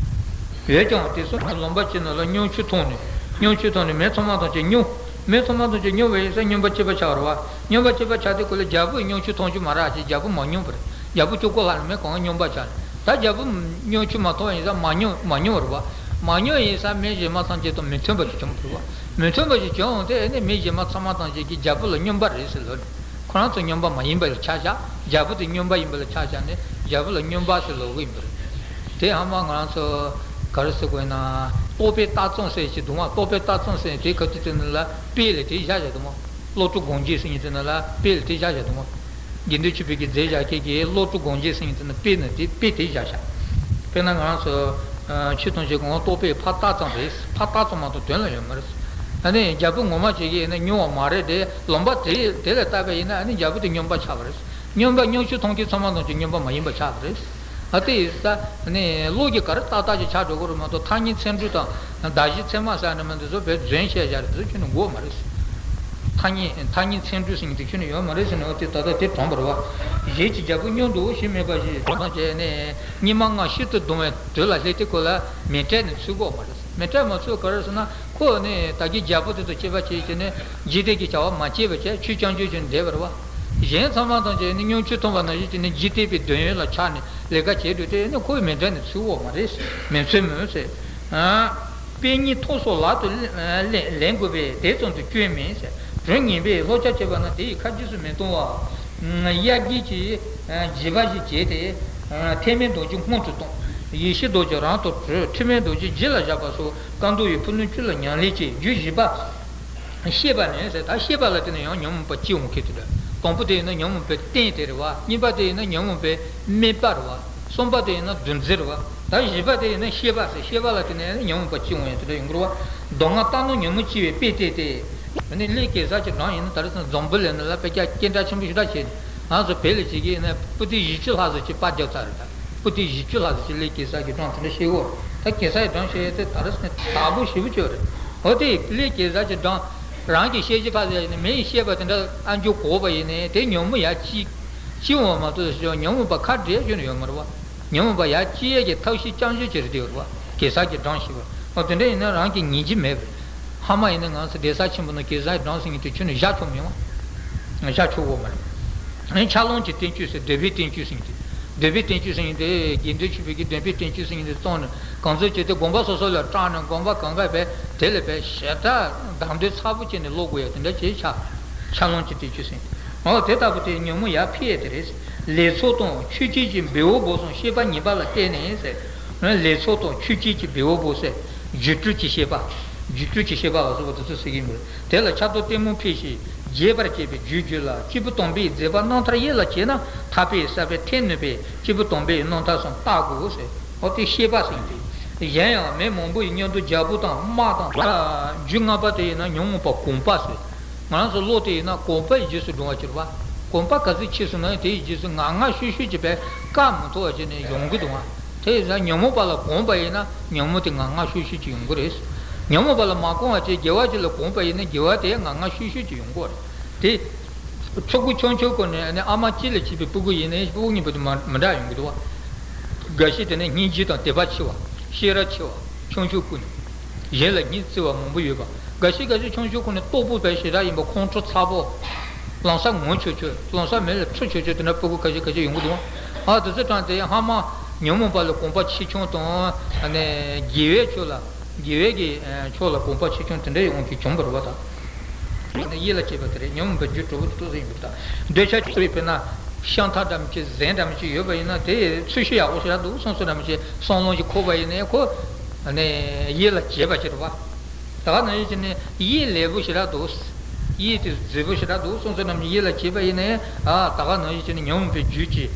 ཡོད་ཀྱང་དེ་ཚོ་ལུང་པ་གཅིག་ནང་ལ་སྨྱོ་ཆུ་འཐུང་ནས། སྨྱོ་ཆུ་འཐུང་ནས་མི་ཚང་མ་དང་གཅིག་སྨྱོ། མི་ཚང་མ་དང་གཅིག་སྨྱོ་བའི་ས་སྨྱོན་པ་གཅིག་པ་ཆགས་རེད་བ། སྨྱོན་པ་གཅིག་པ་ཆགས་དུས་ཁོ་ལ་རྒྱལ་པོས་སྨྱོ་ཆུ་འཐུང་རྒྱུ་མ་རག་ཅེས་རྒྱལ་པོ་མ་སྨྱོན་པ་རེད། རྒྱལ་པོ་སྐྱོ་པོ་ལྷག་ནས་མི་གང་སྨྱོན་པ་ཆགས་ནས། ད་རྒྱལ་པོ་སྨྱོ་ཆུ་མ་འཐུང་བ་ཡིན་ཙང་མ་སྨྱོ་མ་སྨྱོ་རེད་བ། མ་སྨྱོ་ཡིན་ཙང་མི་གཞན་མ་ཐམས་ཅད་དང་མི་མཐུན་པ་ཞིག་བྱུང་རེད་བ། མི་མཐུན་པ་ཞིག་བྱུང་དེ་ནི་མི་གཞན་མ་ཚང་མ་ཐམས་ཅད་ཀྱིས་རྒྱལ་པོ་ལ་སྨྱོན་པ་རེད་ཟེར་ལབ་ནས། ཁོ་རང་ཚོ་སྨྱོན་པ་མ་ཡིན་པ་ལ་ཆ་བཞག་རྒྱལ་པོ་དེ་སྨྱོན་པ་ཡིན་པ་ལ་ཆ་བཞག་ནས་རྒྱལ་པོ་ལ་སྨྱོན་པ་ཟེར་ལབ་གི་ཡིན་པ་རེད། དེ་ཧ་མ་ང་རང་ཚོ་ག་རེ་ཟེར་དགོས་ན། རྟོགས་པའི་རྟགས་ཙམ་ཟེར་གྱི་འདུག་མ། རྟོགས་པའི་རྟགས་ཙམ་ཟེར་དེ་ཁ་ཐུག་དེ་ནི་ལ་དཔེ་ལས་དེ་བཞག་བཞག་འདུག་མ། བློ་གྲོས་སྒོམ་རྒྱུ་ཟེར་མཁན་དེ་ནི་ལ་དཔེ་ལས་དེ་བཞག་བཞག་འདུག་མ། དགེ་འདུན་ཆོས་འཕེལ་གྱིས་མཛད་བཞག་མཁན་གྱི་བློ་གྲོས་སྒོམ་རྒྱུ་ཟེར་མཁན་དེ་ནི་དཔེ་ནི་དེ་དཔེ་དེ་བཞག་བཞག་དཔེར་ན་ང་རང་ཚོ་ཆོས་ཐམས་ཅད་གང་རྟོགས་པའི་ཕར་རྟགས་ཙམ་རེད། ཕར་རྟགས་ཙམ་མ་གཏོགས་དོན་ལ་ཡོད་མ་རེད། ཨ་ནི་རྒྱལ་པོ་ངོ་མ་ཅིག་གིས་ནི་སྨྱོ་བ་མ་རེད་དེ་ལུང་པ་དེ་དེ་ལ་བལྟས་པ་ཡིན་ན་ཨ་ནི་རྒྱལ་པོ་དེ་སྨྱོན་པ་ཆགས་པ་རེད། སྨྱོན་པ་སྨྱོ་ཆུ་འཐུང་མཁན་ཚང་མ་ཐམས་ཅད་སྨྱོན་པ་མ་ཡིན་པ་ཆགས་པ་རེད། ཨ་དེ་ཡིན་ཙང་ནི་བློ་གིས་ག་རེ་ཏག་ཏག་ཅིག་ཆགས་འགྲོ་གི་རེད་མ་གཏོགས་ཐ་སྙད་ཚིག་འབྲུ་དང་གདགས་གཞི་ཚད་མ་ཟེར་ནི་མ་འདི་ཚོ་བས་རྫུན་བཤད་བཞག་རེད། འདི་ཚོ་ཁྱོན་ནས་དགོས་མ་རེད། ཐ་སྙད་ཐ་སྙད་ཚིག་འབྲུ་ཟེར་མཁན་དེ་ཁྱོན་ནས་ཡོད་མ་རེད་ཟེར་ནས་འོ་དེ་ད་ལྟ་དེ་དྲངས་པ་རེད་བ། གཞན་གྱི་རྒྱལ་པོ་སྨྱོ་འདུག་ཞེས་སྨྲས་པ་ཞིག་དང་བཅས་ནས་སྙིགས་མ་ལྔ་ཤིན་ཏུ་གདུང་བའི་དུས་ལ་སླེབས་ཏེ་ཁོ་ལ་མེ་སྲེག་ནི་ཚུལ་དགོས་མ་རེད། མེ་སྲེག་མ་ཚུལ་ག་རེ་ཟེར་ན། ཁོ་ནི་ད་གིན་རྒྱལ་པོ་དེ་ཚོ་སྐྱེས་པ་བྱས་བྱས་ནས་འཇིག་རྟེན་གྱི་བྱ་བ་མ་བྱས་པ་བྱས་ཆོས་རྐྱང་རྐྱང་བྱས་ནས་བསྡད་པ་རེད་བ། གཞན་ཚང་མ་དང་བཅས་ནས་སྨྱོ་ཆུ་འཐུང་བ་ནང་བཞིན་བྱས་ནས་འཇིག་རྟེན་པའི་འདོད་ཡོན་ལ་ཆགས་ནས་ལས་ཀ་བྱས་འདུག་དེ་ནི་ཁོའི་མེ་སྲེག་ནི་ཚུལ་དགོས་མ་རེད། མེ་མཚོན་མོད་ཟེར། ཨ། དཔེ་ཉིད་ཐོག་སོགས་ལག་ཏུ་ལེན་དགོས་པས་དེ་ཙམ་དུ་སྐྱོན་མེད་ཟེར། དྲི་ངན་པས་ལྷོག་རྒྱག་བྱས་པ་ན་དེ་ཡི་ཁ་རྗེས་སུ་མི་མཐོང་བ། དབྱར་དགུན་གྱི་བྱིས་པ་ཞིག་བྱས་ཏེ། ཐེག་དམན་རྡོ་རྗེ་སྔོན་དུ་བཏང་། ཡེ་ཤེས་རྡོ་རྗེ་རང་དུ་གྲོལ། ཁྲིད་དམན་རྡོ་རྗེ་རྗེས་ལ་བཞག་པ་སོགས་བཀའ་མདོ་ཡི་ཕུ་ནུ་བཅུ་ལ་ཉམས་ལེན་བྱས། རྒྱུད་བཞི་པ། ཤེས་པ་ནི་ཟེར། ད་ཤེས་པ་ལ་བརྟེན་ནས་ཡང་ཉོན་མོངས་པ་སྐྱེ་འོང་མཁན་དེ་འདྲ། དང་པོ་དེ་ཡིན་ན་ཉོན་མོངས་པའི་རྟེན་དེ་རེད་བ། གཉིས་པ་དེ་ཡིན་ན་ཉོན་མོངས་པའི་དམིགས་པ་རེད་བ། གསུམ་པ་དེ་ཡིན་ན་འདུ་འཛི་རེད་བ། ད་བཞི་པ་དེ་ཡིན་ན་ཤེས་པ་ཟེར། ཤེས་པ་ལ་བརྟེན་ནས་ཉོན་མོངས་པ་སྐྱེ་འོང་ཡང་དེ་འདྲ་ཡོང་གི་རེད་བ། མདོ་སྔགས་རྟ་ནོར་ཉོན་མོངས་སྐྱེ་བའི་དཔེ་དེ་སྟེ། ཨ་ནི་གླིང་གེ་སར་གྱི་འགྲམ་ཡིན་ན་ད་རེས་འཛམ་བུ་གླིང་ནང་ལ་དཔེ་ཆ་སྐད་གྲགས་ཆེན་པོ་ཞེ་དྲག་བྱས་ནས་ང་ཚོ་བོད་ལ་བྱེད་ཀྱི་ཡིན་ན་པོ་ཏི་བཞི་བཅུ་ལྷག་ཙམ་ཅིག་པར་བརྒྱབ་ཚར་རེད་ད། པོ་ཏི་བཞི་བཅུ་ལྷག་ཙམ་ཅིག་གླིང་གེ་སར་གྱི་འགྲམ་དེ་འདྲ་བཤད་ཡོད་རེད། ད་གེ་སར་གྱི་འགྲམ་བཤད་ཡས་དེ་ད་རེས་ནས་དག་པོ་ཞེ་པོ་ཅིག་ཡོད་རེད། འོ་དེ་གླིང་གེ་སར་གྱི་འགྲམ་རང་གི་བཤད་གཞི་ཕར་ཟེར་ནས་མི་ཡིས་བཤད་པ་དེ་འདྲ་ཨ་མཆོག་གོ་བ་ཡིན་ནའི་དེ་ཉོན་མོངས་ཡར་སྐྱེ་སྐྱེ་འོང་མ་གཏོགས་ཉོན་མོངས་པ་ཁ་བྲལ་ཁྱོན་ནས་ཡོད་མ་རེད་བ། ཉོན་མོངས་པ་ཡར་སྐྱེ་ཡས་ཀྱི་ཐབས་ཤེས་རྐྱང་ཤོས་ཅིག་རེད་དེ་ཡོད་རེད་བ། གེ་སར་གྱི་འགྲམ་ཞེས་པ། ཨོ་དེ་འདྲ་ཡིན་ན་རང་གིས་ཉན་གྱི་མེད་པ་རེད། ཕ་མ་ཡིན་ན་ང་ཚོ་གདན་ས་ཆེན་པོ་ནང་གེ་སར་གྱི་འགྲམ་ཟེར་མཁན་དེ་ཁྱོན་ནས་བཞག་ཆོག་མི་འོང་། བཞག་ཆོག་གོ་མ་རེད། ཨ་ནི་ཆར་ལམ་གྱི་བསྟན་བཅོས་ཟེར། འདོད་པའི་བསྟན་བཅོས་ཟེར་མཁན་དེ། འདོད་པའི་བསྟན་བཅོས་ཟེར་མཁན་དེ་དགེ་འདུན་ཆོས་འཕེལ་གྱིས་འདོད་པའི་བསྟན་བཅོས་ཟེར་མཁན་དེ་བཙོང་ནས་གང་ཚོད་བྱས་ཏེ་དགོན་པ་སོ་སོ་ལ་སྤྲད་ནས་དགོན་པ་གང་ག་བས་དེ་ལ་བས་ཞེ་དྲག་གདམ་འདོད་ཚ་པོ་བྱས་ནས་ཀློག་དགོས་ཡ་དེ་འདྲ་བྱས་ཆགས། ཆར་ལམ་གྱི་བསྟན་བཅོས་ཟེར། འོ་དེ་ལྟ་བུ་དེ་ཉོན་མོངས་ཡར་འཕེལ་ཡས་དེ་རེད། ལེགས་ཚོགས་དང་ཆོས་སྐྱིད་ཀྱི་བེའུ་བོ་གསུམ་ཤེས་པ་ཉིད་པ་ལ་བརྟེན་ནས་ཟེར། ལེགས་ཚོགས་དང་ཆོས་སྐྱིད་ཀྱི་བེའུ་བོ་ཟེར། སྒྱུ་འཕྲུལ་གྱི་ཤེས་པ། སྒྱུ་འཕྲུལ་གྱི་ཤེས་པ་ལ་སོགས་པ་དེ་ཚོ་ཟེར་གྱི་མི་རེད། དེ་ལ་ཆར་དང་ལྟད་མོ་འཕེལ་ཞིང་ རྒྱས་པར་བྱེད་པའི་རྒྱུའི་རྒྱུད་ལ་སྐྱེས་བུ་དམ་པའི་མཛད་པ་རྣམ་ཐར་ཡིད་ལ་བྱས་ན་ཐར་པའི་ས་བོན་ཐོན་ནུས་པས་སྐྱེས་བུ་དམ་པའི་རྣམ་ཐར་གསུམ་བལྟ་དགོས་ཟེར། འོ་དེ་ཤེས་པ་ཟེར་དེ། གཞན་ཡང་མི་མང་པོའི་མཉམ་དུ་རྒྱལ་པོ་དང་དམག་དང་། རྒྱུ་ལྔ་པ་དེ་ཡིན་ན་ཉོན་མོངས་པ་གོམས་པ་ཟེར། ང་རང་ཚོ་བློ་དེ་ཡིན་ན་གོམས་པའི་རྗེས་སུ་འགྲོ་བ་གྱུར་པ། གོམས་པ་ག་ཚོད་ཆེ་སོང་ན་དེའི་རྗེས་སུ་ངར་ངར་ཤུགས་ཤུགས་ཀྱིས་པས་བཀག་མི་ཐུབ་པ་བྱས་ནས་ཡོང་གི་འདུག་ང་། དེ་ཡིན་ཙང་ཉོན་མོངས་པ་ལ་གོམས་པ་ཡིན་ན་ཉོན་མོངས་དེ་ངར་ངར་ཤུགས་ཤུགས་ཀྱིས་ཡོང་གི་རེད། ཉོན་མོངས་པ་ལ་མ་གོམས་པ་བྱས་དགེ་བ་ཅིག་ལ་གོམས་པ་ཡིན་ན་དགེ་བ་དེ་ངར་ངར་ཤུགས་ཤུགས་ཀྱིས་ཡོང་གི་རེད། དེ། ཕྲུ་གུ་ཆུང་ཆུང་ཀུན་ནས་ཨ་མ་གཅིག་ལ་སྐྱེས་པའི་ཕྲུ་གུ་ཡིན་ནའི་ཕྲུ་གུ་གཉིས་པོ་དེ་མ་མི་འདྲ་ཡོང་གི་འདུག་བ། འགའ་ཤས་དེ་ནས་སྙིང་རྗེ་དང་དད་པ་ཆེ་བ། ཤེས་རབ་ཆེ་བ། ཆུང་ཆུང་ཀུན་ནས། གཞན་ལ་སྙིང་བརྩེ་བ་མང་པོ་ཡོད་པ། འགའ་ཤས་འགའ་ཤས་ཆུང་ཆུང་ཀུན་ནས་ལྟོགས་པོ་བས་ཞེ་དྲག་ཡིན་པ། ཁོང་ཁྲོ་ཚ་པོ། ལམ་སང་ངུ་ཆོག་ཆོག་ལམ་སང་མི་ལ་འཁྲུག་ཆོག་ཆོག་དེ་འདྲ་ཕྲུ་གུ་ཁ་ཤས་ཁ་ཤས་ཡོང་གི་འདུག་བ། ཨ་དེ་ཚོ་དྲངས་ཏེ་སྔ་མ་ཉོན་མོངས་པ་ལ་གོམས་པ་ཆེ་ཆུང་དང་། ཨ་ནི་དགེ་བའི་ཕྱོགས་ལ། དགེ་བའི་གི་ཕྱོགས་ལ་གོམས་པ་ཆེ་ཆུང་དེ་འདྲ་ཡོང་གི་བྱུང་བ་རེད་བ་ད། ཡིད་ལ་བྱེད་པ་དེ་རེད། ཉོན་མོངས་པའི་རྒྱུ་གྲོགས་པོ་དེ་ཏོག་ཙམ་ཡིན་པ་དང་། འདོད་ཆགས་ཀྱི་དཔེར་ན་ཤ་མཐའ་འདྲ་མི་ཅིག་གཟན་འདྲ་མི་ཅིག་ཡོད་པ་ཡིན་ན་དེ་ཚོས་གཞི་ཡག་པོ་ཞེ་དྲག་འདུག་བསམ་བསམ་འདྲ་མི་ཅིག་བསམ་བློ་ཞིག་འཁོར་བ་ཡིན་ནའི་ཁོ། ཨ་ནི་ཡིད་ལ་བྱེད་པ་ཞིག་རེད་བ། ད་ག་ནང་བཞིན་བྱས་ནས་ཡིད་ལས་པོ་ཞེ་དྲག་འདུག་ཡིད་དེ་མཛེས་པོ་ཞེ་དྲག་འདུག་བསམ་བསམ་འདྲ་མི་ཅིག་ཡིད་ལ་བྱེད་པ་ཡིན་ནའི་ཨ་ད་ག་ནང་བཞིན་བྱས་ནས་ཉོན་མོངས་པའི་རྒྱུ་ཅིག་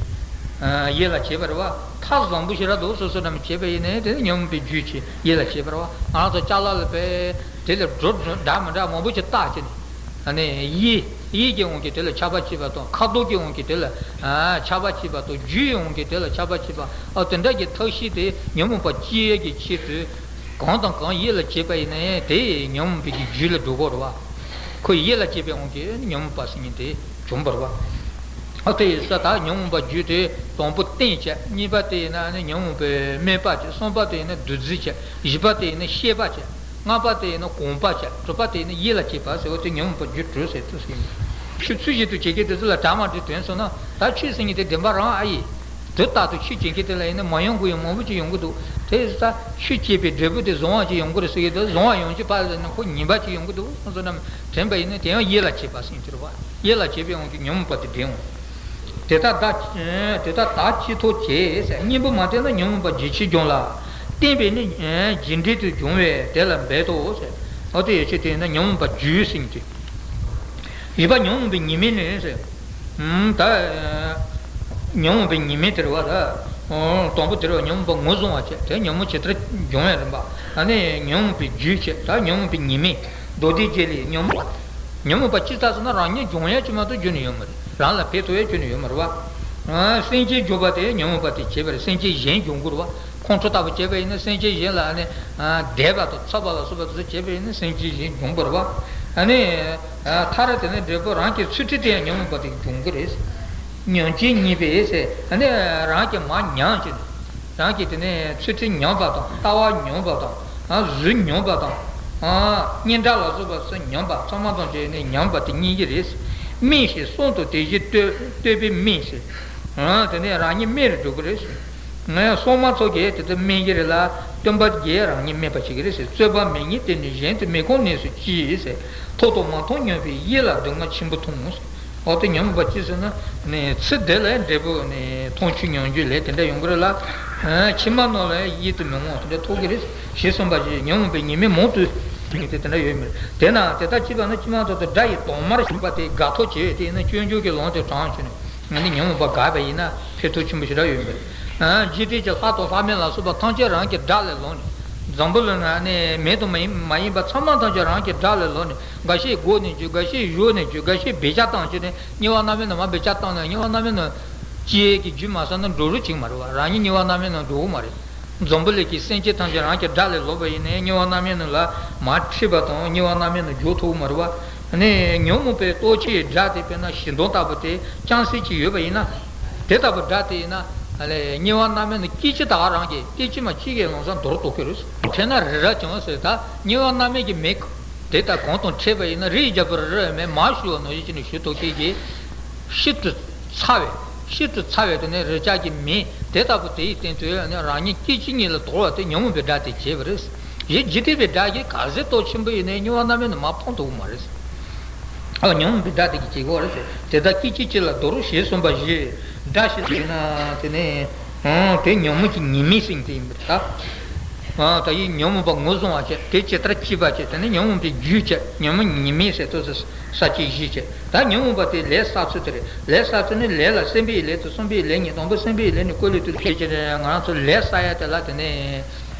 ཡིད་ལ་བྱེད་པ་རེད་བ། ཐག་བཟང་པོ་ཞེ་དྲག་འདུག་བསམ་བསམ་འདྲ་མི་བྱེད་པ་ཡིན་ནའི་དེ་ནི་ཉོན་མོངས་པའི་རྒྱུ་ཅིག་ཡིད་ལ་བྱེད་པ་རེད་བ། ང་རང་ཚོ་ཅ་ལག་ལ་དཔེ། དེ་ལ་འགྲོ་འགྲོ་འདྲ་མི་འདྲ་མང་པོ་ཅིག་བཏགས་བྱས་ནས། ཨ་ནི་ཡིད་ཡིད་ཀྱི་དབང་གིས་དེ་ལ་ཆགས་པ་སྐྱེས་པ་དང་། ཁ་དོག་གི་དབང་གིས་དེ་ལ་ཨ་ཆགས་པ་སྐྱེས་པ་དང་། རྒྱུའི་དབང་གིས་དེ་ལ་ཆགས་པ་སྐྱེས་པ། ཨ་དེ་འདྲ་གི་ཐབས་ཤེས་དེ་ཉོན་མོངས་པ་སྐྱེ་ཡས་ཀྱི་ཆེད་དུ་གང་དང་གང་ཡིད་ལ་བྱེད་པ་ཡིན་ནའི་དེ་ཉོན་མོངས་པའི་གི་རྒྱུ་ལ་འགྲོ་གི་རེད་བ། ཁོ་ཡིད་ལ་བྱེད་པའི་དབང་གིས་ཉོན་མོངས་པ་ཟེར་མཁན་དེ་བྱུང་བ་རེད་བ། ཨ་དེ་ཡིན་ཙང་ད་ཉོན་མོངས་པ་རྒྱུ་དེ་དང་པོ་རྟེན་བྱས། གཉིས་པ་དེ་ཡིན་ན་ནི་ཉོན་མོངས་པའི་སྨོད་པ་བྱས། གསུམ་པ་དེ་ཡིན་ན་འདུ་འཛི་བྱས། བཞི་པ་དེ་ཡིན་ན་ཤེས་པ་བྱས། ལྔ་པ་དེ་ཡིན་ན་གོམས་པ་བྱས། དྲུག་པ་དེ་ཡིན་ན་ཡིད་ལ་བྱེད་པ་ཟེར་བ་དེ་ཉོན་མོངས་པ་རྒྱུ་དྲུག་ཟེར་དུས་ཟེར། ཆོས་ཚུལ་བཞིན་དུ་བྱེད་མཁན་དེ་ཚོ་ལ་གྲ་མ་སྒྲིག་དོན་སོང་ན་ད་ཆོས་ཟེར་མཁན་དེ་བདེན་པ་རང་ཨ་ཡིན། དུས་རྟག་ཏུ་ཆོས་བྱེད་མཁན་དེ་ལ་ཡིན་ན་མ་ཡོང་དགོས་ཡོང་མང་པོ་ཅིག་ཡོང་གི་འདུག་དེ་ཡིན་ཙང་ཆོས་བྱེད་པའི་འབྲས་བུ་དེ་བཟང་བ་ཅིག་ཡོང་གི་རེད་ཟེར་གྱི་འདུག་བཟང་བ་ཡོང་རྒྱུ་ཕར་ལ་ནི་ཁོ་ངན་པ་ཅིག་ཡོང་གི་འདུག་བསམ་བསམ་འདྲ་མི་དྲན་པ་ཡིན་ན་དེ་ཡང་ཡིད་ལ་བྱེད་པ་ཟེར་གྱི་རེད་བ། ཡིད་ལ་བྱེད་པའི་དབང་གིས་ཉོན་མོངས་པ་དེ་འདྲེན་འོང་། དེ་ལྟར་བདག་དེ་ལྟར་བདག་ཅི་ཐོབ་བྱེད་ཟེར། གཉེན་པོ་མ་བསྟེན་ན་ཉོན་མོངས་པ་རྒྱུད་ཆེར་འབྱུང་ལ། བསྟེན་པས་ནི་རྒྱུ་འབྲས་དུ་འབྱུང་བས་དེ་ལ་འབད་དོ་ཟེར། འོ་དེ་ཡོད་ཆེ་དེ་ཡིན་ན་ཉོན་མོངས་པ་རྒྱུ་ཟེར་གྱི་དེ། བཞི་པ་ཉོན་མོངས་པའི་ཉེས་དམིགས་ནི་ཟེར། ད་ཉོན་མོངས་པའི་ཉེས་དམིགས་དེ་རེད་བ་ད། དང་པོ་དེ་རེད་བ། ཉོན་མོངས་པ་ངོས་བཟུང་བ་བྱས། དེ་ཉོན་མོངས་ཇི་ལྟར་འབྱུང་བའི་རིམ་པ། ཨ་ནི་ཉོན་མོངས་པའི་རྒྱུ་བྱས། ད་ཉོན་མོངས་པའི་ཉེས་དམིགས། མདོ་སྡེ་རྒྱན་ལས་ཉོན་མོངས། ཉོན་མོངས་པ་ཇི་ལྟར་ཟེར་ན་རང་ཉིད་འབྱུང་ཡ་ཅིག་མ་གཏོགས་རྒྱུ་ནི་ཡོད་མ་རེད། རང་ལ་ཕན་ཐོགས་ཡ་རྒྱུ་ནི་ཡོད་མ་རེད་བ། སེམས་ཅན་འཇུག་པ་དེ་ཉོན་མོངས་པ་དེ་བྱས་པ་རེད། སེམས་ཅན་གཞན་འཇུག་དགོས་རེད་བ། ཁོང་ཁྲོ་ལྟ་བུ་བྱས་པ་ཡིན་ན་སེམས་ཅན་གཞན་ལ་ཨ་ནི་དེད་པ་དང་འཚབ་པ་ལ་སོགས་པ་དེ་ཚོ་བྱས་པ་ཡིན་ན་སེམས་ཅན་གཞན་འཇུག་དགོས་རེད་བ། ཨ་ནི་མཐར་དེ་ནི་འབྲས་བུ་རང་གི་ཚུལ་ཁྲིམས་དེ་ཡང་ཉོན་མོངས་པ་དེ་འཇུག་གི་རེད། ཉོན་ཅིང་ཉེས་པས་ཟེར། ཨ་ནི་རང་གི་མར་ཉམས་བྱས་ནས། རང་གི་དེ་ནས་ཚུལ་ཁྲིམས་ཉམས་པ་དང་། ལྟ་བ་ཉམས་པ་དང་། ཨ་གཟུགས་ཉམས་པ་དང་། ཨ་སྙན་གྲགས་ལ་སོགས་པ་ཚོ་ཉམས་པ། ཚང་མ་དང་བཅས་ནས་ཉམས་པ་དེ་གཉིས་ཀྱི་རེད། སྨྲས་ཤིང་གསུངས་ཏོ་དེ་བཞིན་ལྟོས། ལྟོས་པས་སྨྲས་ཟེར། ཨ་དེ་ནས་རང་ཉིད་སྨྲས་རུ་འགྲོ་གི་རེད་ཟེར། ངས་སྲུང་མ་ཚོ་གིས་དེ་ལྟར་སྨྲས་ཀྱི་རེད་ལ། སྟོན་པ་གིས་རང་ཉིད་སྨྲས་པ་བྱེད་ཀྱི་རེད་ཟེར། རྩོད་པ་མེད་ཉིད་དེ་ནི་གཞན་དུ་མི་ཁོམ་གནས་སུ་མཆི་ཟེར། ཐོག་ཏུ་མ་མཐོང་སྙོམས་པའི་ཡིད་ལ་སྡུག་བསྔལ་ཆེན་པོ་མཐོང་ཟེར། འོ་དེ་ཉོན་མོངས་པ་ཅི་ཟེར་ན། ནི་ཚེ་འདི་ལ་འབྲས་བུ་ནི་མཐོང་ཆོས་མྱོང་རྒྱུ་ལས་དེ་འདྲ་ཡོང་གི་རེད་ལ། ཕྱི་མ་ནང་ལ་ཡིད་དུ་མི་འོང་བ་དེ་འདྲ་ཐོབ་ཀྱི་རེད། ཞེས་གསུངས་པ་བཞིན་ཉོན་མོངས་པའི་ཉེས་དམིགས་མང་དུ་ཡོད་དེ་དེ་འདྲ་ཡོད་མོད། དེས་ན་དེ་ལྟར་སྐྱེས་པ་ན་ཕྱི་མ་ཐོག་ཏུ་དགྲ་ཡི་དྭངས་མར་ཞུགས་པ་དེ་དགའ་ཐོབ་བྱེད་དེ་ཡིན་ན་སྐྱོན་བརྗོད་ཀྱི་ལམ་དེ་དྲངས་བྱས་ནས། ང་ནི་ཉོན་མོངས་པ་དགག་པ་ཡིན་ན་ཕན་ཐོགས་ཆེན་པོ་ཞེ་དྲག་ཡོད་མོད། འཇིག་རྟེན་གྱི་ལྷ་དང་ལྷ་མིན་ལ་སོགས་པ་ཐམས་ཅད་རང་གི་དགྲ་ལས་ལོག་ནས། འཛམ་བུ་གླིང་ན་ནི་མི་དང་མ་ཡིན་མ་ཡིན་པ་ཚང་མ་ཐམས་ཅད་རང་གི་དགྲ་ལས་ལོག་ནས། འགའ་ཞིག་སྒོ་ནས་འཇུག་འགའ་ཞིག་གཞོགས་ནས་འཇུག་འགའ་ཞིག་བེད་སྤྱོད་བཏང་བྱས་ནས་དམྱལ་བ་མནར་མེད་ནང་མར་བེད་སྤྱོད་བཏང་ནས་དམྱལ་བ་མནར་མེད་ནང་སྐྱེ་ཡས་ཀྱི་རྒྱུ་མ་བསགས་ན་འགྲོ་རུ་བཅུག་མ་རེད་བ། རང་ཉིད་དམྱལ་བ་མནར་མེད་ནང་འགྲོ་གི་མ་རེད། འཛམ་བུ་གླིང་གི་སེམས་ཅན་ཐམས་ཅད་རང་གི་དགྲ་ལས་ལོག་པ་ཡིན་ནའི་དམྱལ་བ་མནར་མེད་ནང་ལ་མར་ཁྲིད་པ་དང་དམྱལ་བ་མནར་མེད་ནང་འཇུག་ཐུབ་ཀྱི་མ་རེད་བ། ཨ་ནི་ཉོན་མོངས་པའི་ལྟོ་ཆས་དགྲ་དེ་དཔེར་ན་ཞེ་སྡང་ལྟ་བུ་དེ་རྐྱང་སེ་ཅིག་ཡོད་པ་ཡིན་ན། དེ་ལྟ་བུ་དགྲ་དེ་ཡིན་ན། ཨ་ལས་དམྱལ་བ་མནར་མེད་ནང་སྐད་ཅིག་ད་ག་རང་གི་སྐད་ཅིག་མ་གཅིག་གི་ལམ་སང་འདོར་གཏོང་གི་རེད། ཁྲིད་ན་རི་རབ་བྱུང་ཟེར། ད་དམྱལ་བ་མནར་མེད་ཀྱི་མེ་དེ་ལྟར་གང་དང་འཕྲད་པ་ཡིན་ན་རིའི་རྒྱལ་པོ་རི་རབ་མེ་མར་ཞུ་བ་ནང་བཞིན་བྱས་ནས་ཞུ་གཏོང་མཁན་གྱི་ཤིན་ཏུ་ཚ་བའི་ཤིན་ཏུ་ཚ་བའི་དེ་ནས་རི་ལྕགས་ཀྱི་མེ་དེ་ལྟ་བུ་དེའི་སྟེང་དུ་ནི་རང་ཉིད་སྐད་ཅིག་ཉིད་ལ་དོར་བ་དེ་ཉོན་མོངས་པའི་དགྲ་དེ་བྱས་པ་རེད། གཞན་འཇིག་རྟེན་པའི་དགྲ་གིས་ག་ཚོད་སྟོབས་ཆེན་པོ་ཡིན་ནའི་དམྱལ་བ་མནར་མེད་ནང་མར་འཕངས་ཐུབ་ཀྱི་མ་རེད། ཨ་ཉོན་མོངས་པའི་དགྲ་དེ་གིས་བྱེད་དགོས་རེད་ཟེར། དེ་དག་སྐད་ཅིག་གཅིག་ལ་འདོར་རོ་ཞེས་གསུངས་པ་བཞིན། དགྲ་ཞེས་ཟེར་ན་དེ་ནི། ཨང་དེ་ཉོན་མོངས་ཀྱི་ཉེས་དམིགས་ཟེར་དེ་ཡིན་པ་རེད་ད། ད་ཡིག་ཉོན་མོངས་པ་ངོས་བཟུང་བ་བྱས། དེ་ཇི་ལྟར་སྐྱེས་པ་བྱས། དེ་ནི་ཉོན་མོངས་པའི་རྒྱུ་བྱས། ཉོན་མོངས་ཉེས་དམིགས་ཟེར་དུས་སུ་ས་བཅད་བཞི་བྱས། ད་ཉོན་མོངས་པ་དེ་ལས་བསགས་ཚུལ་དེ་རེད། ལས་བསགས་ཚུལ་ནི་ལས་ལ་སེམས་པའི་ལས་དང་བསམ་པའི་ལས་གཉིས། དང་པོ་སེམས་པའི་ལས་ནི་ཀུན་སློང་དུ་བྱེད་ཀྱི་རེད། ང་རང་ཚོ་ལས་བསགས་ཡ་དེ་ལ་དེ་ནི་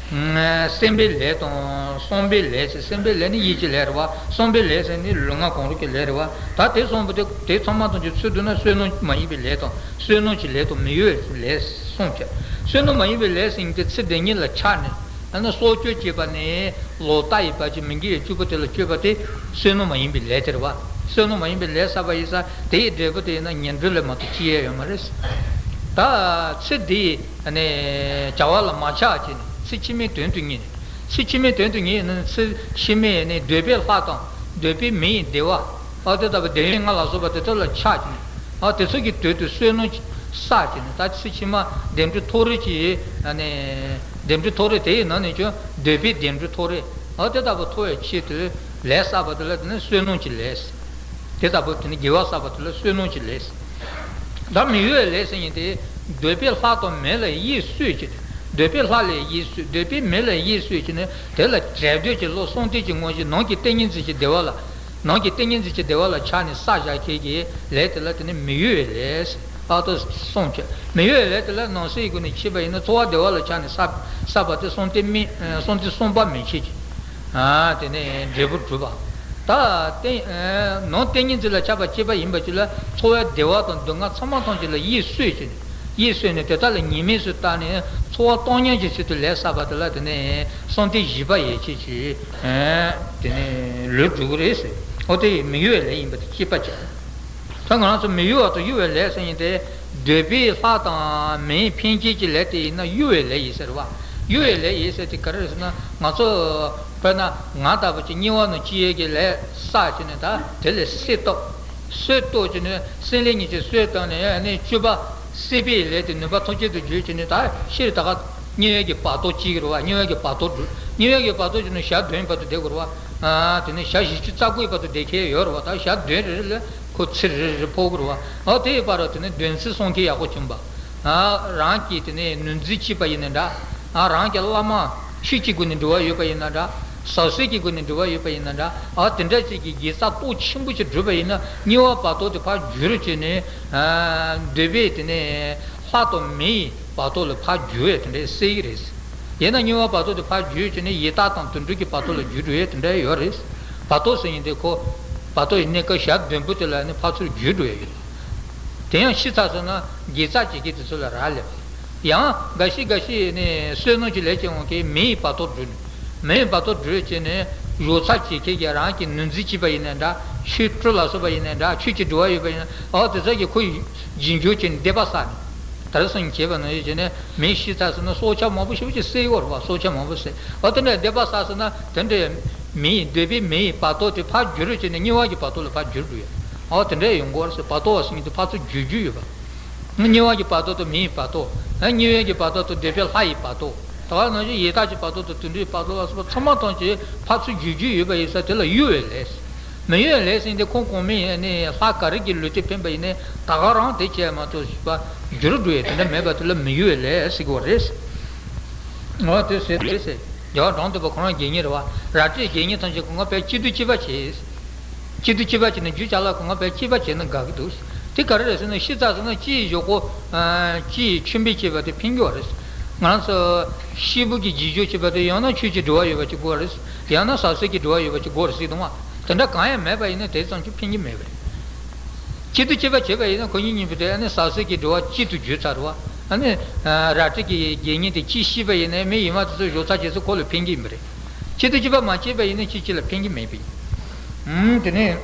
སེམས་པའི་ལས་དང་བསམ་པའི་ལས་ཟེར། སེམས་པའི་ལས་ནི་ཡིད་ཀྱི་ལས་རེད་བ། བསམ་པའི་ལས་ཟེར་ནི་ལུས་ངག་གང་རུང་གི་ལས་རེད་བ། ད་དེ་གསུམ་པོ་དེ་དེ་ཚང་མ་དང་གཅིག་ཚུལ་བསྡུ་ན་བསོད་ནམས་མ་ཡིན་པའི་ལས་དང་། བསོད་ནམས་ཀྱི་ལས་དང་མི་གཡོ་བའི་ལས་གསུམ་བྱས། བསོད་ནམས་མ་ཡིན་པའི་ལས་ཟེར་མཁན་དེ་ཚེ་འདི་ཉིད་ལ་ཆགས་ནས། ཨ་ནི་སྲོག་གཅོད་བྱས་པ་ནས་ལོ་ལྟར་ཡི་བར་གྱི་མི་དགེ་བཅུ་པོ་དེ་ལ་སྤྱོད་པ་དེ་བསོད་ནམས་མ་ཡིན་པའི་ལས་དེ་རེད་བ། བསོད་ནམས་མ་ཡིན་པའི་ལས་བསགས་པ་ཡིན་ཙང་། དེའི་འབྲས་བུ་དེ་ཡིན་ན་ངན་འགྲོ་ལས་མ་གཏོགས་སྐྱེ་ཡ་ཡོད་མ་རེད། ད་ཚེ་འདིའི་ནས་བྱ་བ་ལ་མ་ཆགས་བྱས་ནས། ཚེ་ཕྱི་མའི་དོན་དུ་གཉེར་ནས། ཚེ་ཕྱི་མའི་དོན་དུ་གཉེར་ནས། ཚེ་ཕྱི་མའི་ནས་འདོད་པའི་ལྷ་དང་འདོད་པའི་མི་ཡི་བདེ་བ། ཨ་དེ་ལྟ་བུ་བདེ་བའི་ལྔ་ལ་སོགས་པ་དེ་ཚོ་ལ་ཆགས་ཀྱི་ནས། ཨ་དེ་ཚོ་གི་དོན་དུ་བསོད་ནམས་བསགས་ཀྱི་ནས། ད་ཚེ་ཕྱི་མ་བདེ་འགྲོ་མཐོ་རིས་ཀྱི་ནས་བདེ་འགྲོ་མཐོ་རིས་དེ་ཡི་ནང་ནས་ཀྱང་འདོད་པའི་བདེ་འགྲོ་མཐོ་རིས། ཨ་དེ་ལྟ་བུ་མཐོ་བའི་ཆེད་དུ་ལས་བསགས་པ་དེ་ལ་དེ་ནི་བསོད་ནམས་ཀྱི་ལས། དེ་ལྟ་བུ་དེ་ནི་དགེ་བ་བསགས་པ་དེ་ལ་བསོད་ནམས་ཀྱི་ལས། ད་མི་གཡོ་བའི་ལས་ཟེར་མཁན་དེ། འདོད་པའི་ལྷ་དང་མི་ལ་ཡིད་གསོས་ཀྱི། འདོད་པའི་ལྷ་ལ་ཡིད་གསོས། འདོད་པའི་མི་ལ་ཡིད་གསོས་ཀྱི་ནི། དེ་ལ་བྱ་འདོད་ཀྱི་བློ། བསམ་གཏན་གྱི་དངོས་གཞི། ནང་གི་ཏིང་ངེ་འཛིན་གྱི་བདེ་བ་ལ། ནང་གི་ཏིང་ངེ་འཛིན་གྱི་བདེ་བ་ལ་ཆགས་ནས་བསགས་བཞག་མཁན་གྱི་ལས་དེ་ལ་དེ་ནི་མི་གཡོ་བའི་ལས། ཨ་ཏོ་གསུངས་ཀྱི། མི་གཡོ་བའི་ལས་དེ་ལ་ནང་གསེས་ཀྱི་སྒོ་ནས་ཕྱེ་བ་ཡིན་ན། ཚོར་བ་བདེ་བ་ལ་ཆགས་ནས་བསགས་བསགས་པ་དེ་བསམ་གཏན་མིན། བསམ་གཏན་བསམ་པ་མན་ཆད་ཀྱི། ཨ་དེ་ནས་འབྲས་བུ་སྒྲུབ་པ། ད་ཏིང་ནང་ཏིང་ངེ་འཛིན་ལ་ཆགས་པ་སྐྱེས་པ་ཡིན་པ་ཅིག་ལ། ཚོར་བའི་བདེ་བ་དང་སྡུག་བསྔལ་ཚང་མ་ཐམས་ཅད་ལ་ཡིད་གསོས་བྱས་ནས། ཡིད་གསོས་ནས་དེ་དག་ལ་ཉེས་དམིགས་སུ་བལྟས་ནས་ཚོར་བ་གཏོང་ཉེན་གྱི་ཆེད་དུ་ལས་བསགས་པ་དེ་ལ་དེ་ནས་བསམ་གཏན་བཞི་པ་ཡན་ཆད་ཀྱི་དེ་ནས་ལུས་སྒྲུབ་ཀྱི་རེད་ཟེར། འོ་དེ་མི་གཡོ་བའི་ལས་ཡིན་པ་དེ་སྐྱེས་པ་བྱས། ད་ང་རང་ཚོ་མི་གཡོ་བ་དང་གཡོ་བའི་ལས་ཟེར་མཁན་དེ། འདོད་པའི་ལྷ་དང་མིའི་འཕེན་བྱེད་ཀྱི་ལས་དེ་ཡིན་ན་གཡོ་བའི་ལས་ཡིན་ཟེར་བ། གཡོ་བའི་ལས་ཡིན་ཟེར་དེ་ག་རེ་རེད་ཟེར་ན། ང་ཚོ་དཔེར་ན་ང་ལྟ་བུ་ཅིག་དམྱལ་བ་ནང་སྐྱེ་ཡས་ཀྱི་ལས་བསགས་བྱས་ནས། ད་དེ་ལས་གསོད་གཏོང་། གསོད་གཏོང་བྱས་ནས་སྲེད་ལེན་ཉེན་གྱི་གསོད་བཏང་ནས། ཨ་ནི་སྤྱོད་པ་སྲེད་པའི་ལས་དེ་ནུས་པ་ཐམས་ཅད་དུ་བརྗོད་བྱས་ནས། ད་སྤྱིར་ད་ག་དམྱལ་བའི་གི་བར་དོ་སྐྱེ་གི་རེད་བ། དམྱལ་བའི་གི་བར་དོ་སྒྲུབ། དམྱལ་བའི་གི་བར་དོ་བྱས་ནས་ཞག་བདུན་བར་དུ་བསྡད་དགོས་རེད་བ། ཨ་དེ་ནས་ཞག་བཞི་བཅུ་རྩ་དགུའི་བར་དུ་བསྡད་མཁན་ཡོད་རེད་བ། ད་ཞག་བདུན་རེ་རེ་ལ་ཁོ་ཚེ་རེ་རེ་ཕོག་གི་རེད་བ། ཨ་དེའི་བར་དུ་དེ་ནས་འདོན་ཚུལ་གསུང་མཁན་ཡག་པོ་བྱུང་བ། ཨ་རང་གིས་དེ་ནས་ངོས་འཛིན་བྱས་པ་ཡིན་ན་འདྲ། ཨ་རང་གི་བླ་མ་ཆོས་ཀྱི་སྒོ་ནས་འབྲེལ་བ་ཡོད་པ་ཡིན་ན་འདྲ། ཟབ་གསལ་གྱི་སྒོ་ནས་འབྲེལ་བ་ཡོད་པ་ཡིན་ན་འདྲ། ཨ་དེ་འདྲ་ཅིག་གི་དགེ་རྩ་སྟོབས་ཆེན་པོ་ཅིག་བསྒྲུབས་པ་ཡིན་ན། དམྱལ་བ་བར་དོ་དེ་ཕར་བསྒྱུར་བྱས་ནས། ཨ་འདོད་པའི་དེ་ནས་ལྷ་དང་མི་ཡི་བར་དོ་ལ་ཕར་བསྒྱུར་བས་དེ་འདྲ་སེལ་གྱི་རེད། ཡིན་ན་དམྱལ་བ་བར་དོ་དེ་ཕར་བསྒྱུར་བྱས་ནས་ཡི་དྭགས་དང་དུད་འགྲོ་གི་བར་དོ་ལ་བསྒྱུར་འགྲོ་ཡས་དེ་འདྲ་ཡོད་རེད། བར་དོ་ཟེར་མཁན་དེ་ཁོ་བར་དོ་ཡི་གནས་སྐབས་ཞག་བདུན་པོ་དེ་ལ་ནི་ཕར་ཚུར་བསྒྱུར་འགྲོ་ཡས་ཡོད། དེ་ཡང་ཤི་ཚར་སོང་ན་དགེ་རྩ་བྱེད་མཁན་དེ་ཚོ་ལ་རག་ལས་པ། ཡང་འགའ་ཞིག་འགའ་ཞིག་ནི་བསོད་ནམས་ཀྱི་ལས་བྱེད་འོང་མཁན་མི་ཡི་བར་དོ་བསྒྲུབས་ནས། མི་ཡི་བར་དོ་བསྒྲུབས་བྱས་ནས་གཞུང་ཚབ་བྱེད་མཁན་གྱིས་རང་གི་ངོས་འཛིན་བྱས་པ་ཡིན་ན་འདྲ། ཆོས་དྲུག་ལ་སོགས་པ་ཡིན་ན་འདྲ། ཆོས་ཀྱི་འབྲེལ་བ་ཡོད་པ་ཡིན་ན། ཨོ་དེ་ཚོ་གིས་ཁོ་རྗེས་འཇུག་བྱས་ནས་སྡིག་པ་བསགས་ནས། ད་རེས་སང་ཉིན་བྱས་པ་ནང་བཞིན་བྱས་ནས་མི་ཤི་ཚར་སོང་ན་སྲོག་ཆགས་མང་པོ་ཞེ་པོ་ཅིག་བསད་ཡོད་རེད་བ། སྲོག་ཆགས་མང་པོ་བསད། ཨོ་དེ་འདྲའི་སྡིག་པ་བསགས་སོང་ན། དེ་འདྲའི་མི་ཡི་འདོད་པའི་མི་ཡི་བར་དོ་དེ་ཕར་བསྒྱུར་བྱས་ནས་དམྱལ་བ་གི་བར་དོ་ལ་ཕར་བསྒྱུར་འགྲོ་ཡ། ཨོ་དེ་འདྲ་ཡོང་གི་ཡོད་རེད་ཟེར། བར་དོ་བ་ཟེར་མཁན་དེ་ཕར་ཚུར་བསྒྱུར་རྒྱུ་ཡོད་པ། དམྱལ་བ་གི་བར་དོ་དང་མི་ཡི་བར་དོ། དམྱལ་བའི་གི་བར་དོ་དང་འདོད་པའི་ལྷ་ཡི་བར་དོ། ད་ག་ནང་བཞིན་ཡི་དྭགས་ཀྱི་བར་དོ་དང་དུད་འགྲོའི་བར་དོ་ལ་སོགས་པ་ཚང་མ་ཐམས་ཅད་ཕར་ཚུར་བསྒྱུར་རྒྱུ་ཡོད་པ་ཡིན་ཙང་དེ་ལ་གཡོ་བའི་ལས། མི་གཡོ་བའི་ལས་ཟེར་དེ་ཁོང་གོང་མའི་ནི་ལྷ་ག་རེ་གི་ལུས་རྟེན་འཕེན་པ་ཡིན་ནའི་ད་ག་རང་དེ་བྱས་མ་གཏོགས་བསྒྱུར་འགྲོ་ཡས་དེ་འདྲ་མེད་པ་དེ་ལ་མི་གཡོ་བའི་ལས་ཟེར་གྱི་ཡོད་རེད། འོ་དེ་ཟེར་རེད་ཟེར། རྒྱལ་བ་འབྲོམ་སྟོན་པ་ཁོ་རང་དགེ་བསྙེན་རེད་བ། ར་སྤྲོད་དགེ་བསྙེན་ཐམས་ཅད་ཁོ་རང་དཔེ་སྐྱིད་སྡུག་སྐྱིད་པ་བྱས། སྐྱིད་སྡུག་སྐྱིད་པ་བྱས་ནས་རྒྱུ་ཅ་ལག་གང་ག་དཔེ་སྐྱིད་པ་བྱས་ན་དགའ་གི་འདུག་དེ་ག་རེ་རེད་ཟེར་ན། ཤི་ཚར་སོང་ན་སྤྱི་ཡི་བཞེས་སྒོ། སྤྱི་ཡི་མཆོད་འབུལ་བྱེད་པ་དེ་ཕན་གྱི་ཡོད་རེད། ང་རང་ཚོ་སྐྱེས་བུ་གི་རྗེས་འཇུག་བྱེད་པ་དེ་ཡང་ན་ཆོས་ཀྱི་འབྲེལ་བ་ཡོད་པ་ཅིག་དགོས་རེད། ཡང་ན་ཟབ་གསལ་གྱི་འབྲེལ་བ་ཡོད་པ་ཅིག་དགོས་རེད་ཟེར་གྱི་འདུག་མ། དེ་འདྲ་གང་ཡང་མེད་པ་ཡིན་ན་དེ་ཙམ་གྱིས་ཕན་གྱི་མེད་པ་རེད། སྐྱིད་སྡུག་སྐྱིད་པ་བྱས་པ་ཡིན་ན་ཁོ་གཉིས་གཉིས་པོ་དེ་ཨ་ནི་ཟབ་གསལ་གྱི་འབྲེལ་བ་གཅིག་ཏུ་གྱུར་ཚར་བ། ཨ་ནི་ར་སྤྲོད་ཀྱི་དགེ་བསྙེན་དེ་གཅིག་ཤི་བ་ཡིན་ན་མི་ཡིན་མ་དེ་ཚོ་བཞེས་ཚར་རྗེས་སུ་ཁོ་ལ་ཕན་གྱི་མི་རེད། སྐྱིད་སྡུག་སྐྱིད་པ་མ་བྱས་པ་ཡིན་ན་གཅིག་གཅིག་ལ་ཕན་གྱི་མེད་པ་ཡིན། ཨུམ་དེ་ནས་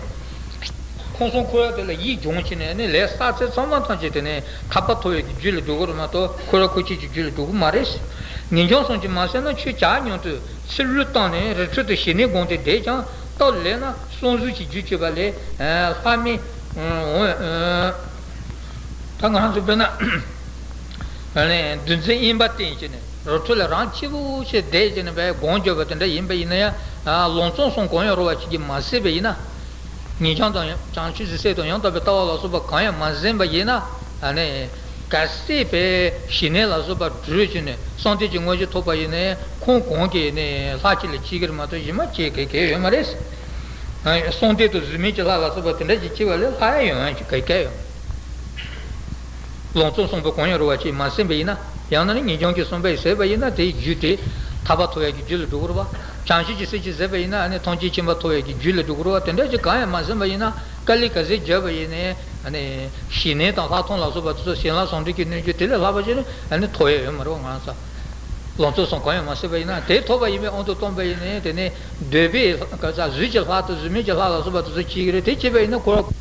ཁོང་གསུམ་འཁོར་བ་དེ་ལ་ཡིད་སྦྱོང་བྱས་ནས་ནི་ལས་བསགས་ཚད་ཚང་མ་ཐམས་ཅད་དེ་ནས་ཐར་པ་ཐོབ་ཡག་གི་རྒྱུ་ལ་འགྲོ་གི་རེད་མ་གཏོགས་འཁོར་བ་འཁོར་བྱེད་ཀྱི་རྒྱུ་ལ་འགྲོ་གི་མ་རེད། ངེས་འབྱུང་གསུམ་གྱིས་མ་གསོས་ན་ཆོས་བྱ་སྙམ་དུ་ཚེ་བློས་བཏང་ནས་རི་ཁྲོད་དུ་ཞི་གནས་བསྒོམས་ཏེ་བསྡད་ཀྱང་། སྟབས་ལེགས་ན་བསམ་གཟུགས་ཀྱི་རྒྱུ་བྱེད་པ་ལས་ལྷ་མིན། ད་ང་རང་ཚོ་དཔེར་ན་འདུ་འཛི་གཡེང་བ་བསྟེན་བྱས་ནས་རི་ཁྲོད་ལ་རང་གཅིག་པུ་ཞིག་བསྡད་བྱས་ནས་བས་སྒོམ་བརྒྱབ་པ་དེ་འདྲ་ཡིན་པ་ཡིན་ན་ཡང་། ལམ་སང་སང་གང་ཡང་རུང་བ་ཞིག་གིས་མ་བསད་པ་ཡིན་ན། ངེས་འབྱུང་དང་བྱང་ཆུབ་ཀྱི་སེམས་དང་ཡང་དག་པའི་ལྟ་བ་ལ་སོགས་པ་གང་ཡང་མ་ཟིན་པ་ཡིན་ན། ཨ་ནི་ གལ་སྲིད་པའི་ཞི་གནས་ལ་སོགས་པ་བགྲོད་བྱས་ནས་གསང་བདེ་གི་དངོས་གཞི་ཐོབ་པ་ཡིན་ནའི་ཁོང་གང་གིས་ནི་ལྷ་གཅིག་ལ་སྐྱེ་གི་རེད་མ་གཏོགས་གཞན་མ་སྐྱེ་གི་གལ་ཡོད་མ་རེད། གསང་བདེ་དང་གཟུགས་མེད་ཀྱི་ལྷ་ལ་སོགས་པ་དེ་འདྲ་ཞིག་སྐྱེ་བ་ལས་ལྷ་ཡང་ཡོང་ཡ་གི་གལ་ཡོད། ལང་ཚོ་བསམ་པ་གང་ཡང་རུང་བ་ཅིག་མ་ཟིན་པ་ཡིན་ན། ཡང་ན་ནི་ངེས་འབྱུང་གི་བསམ་པ་ཡིས་ཟད་པ་ཡིན་ན། དེའི་རྒྱུ་དེ་ཐར་པ་ཐོབ་ཡ་གི་རྒྱུ་ལ་འགྲོ་གི་རེད་པ། བྱང་ཆུབ་ཀྱི་སེམས་ཀྱིས་ཟད་པ་ཡིན་ན་ཨ་ནི་ཐམས་ཅད་མཁྱེན་པ་ཐོབ་ཡ་གི་རྒྱུ་ལ་འགྲོ་གི་རེད་པ། དེ་འདྲ་ཅིག་གང་ཡང་མ་ཟིན་པ་ཡིན་ན། དཀའ་ལས་ག་ཚོད་བརྒྱབ་པ་ཡིན་ནའི་ཨ་ནི་ཞི་གནས་དང་ལྷག་མཐོང་ལ་སོགས་པ་དེ་ཚོ་ཞི་ལྷག་ཟུང་འབྲེལ་གྱི་སྣོད་བཅུད་དེ་ལས་ལྷག་པ་ཅིག་ནི་ཨ་ནི་ཐོབ་ཡ་ཡོད་མ་རེད་པ། ང་ཚོ་ལང་ཚོ་བསམ་གང་ཡང་མ་ཟིན་པ་ཡིན་ན། དེ་ཐོབ་པ་ཡིན་པའི་དབང་དུ་བཏང་པ་ཡིན་ནའི་དེ་ནི་འདོད་པའི་གཟུགས་ཀྱི་ལྷ་དང་གཟུགས་མེད་ཀྱི་ལྷ་ལ་སོགས་པ་དེ་ཚོ་སྐྱེ་གི་རེད། དེ་སྐྱེས་པ་ཡིན་ན་ཁོ་རང་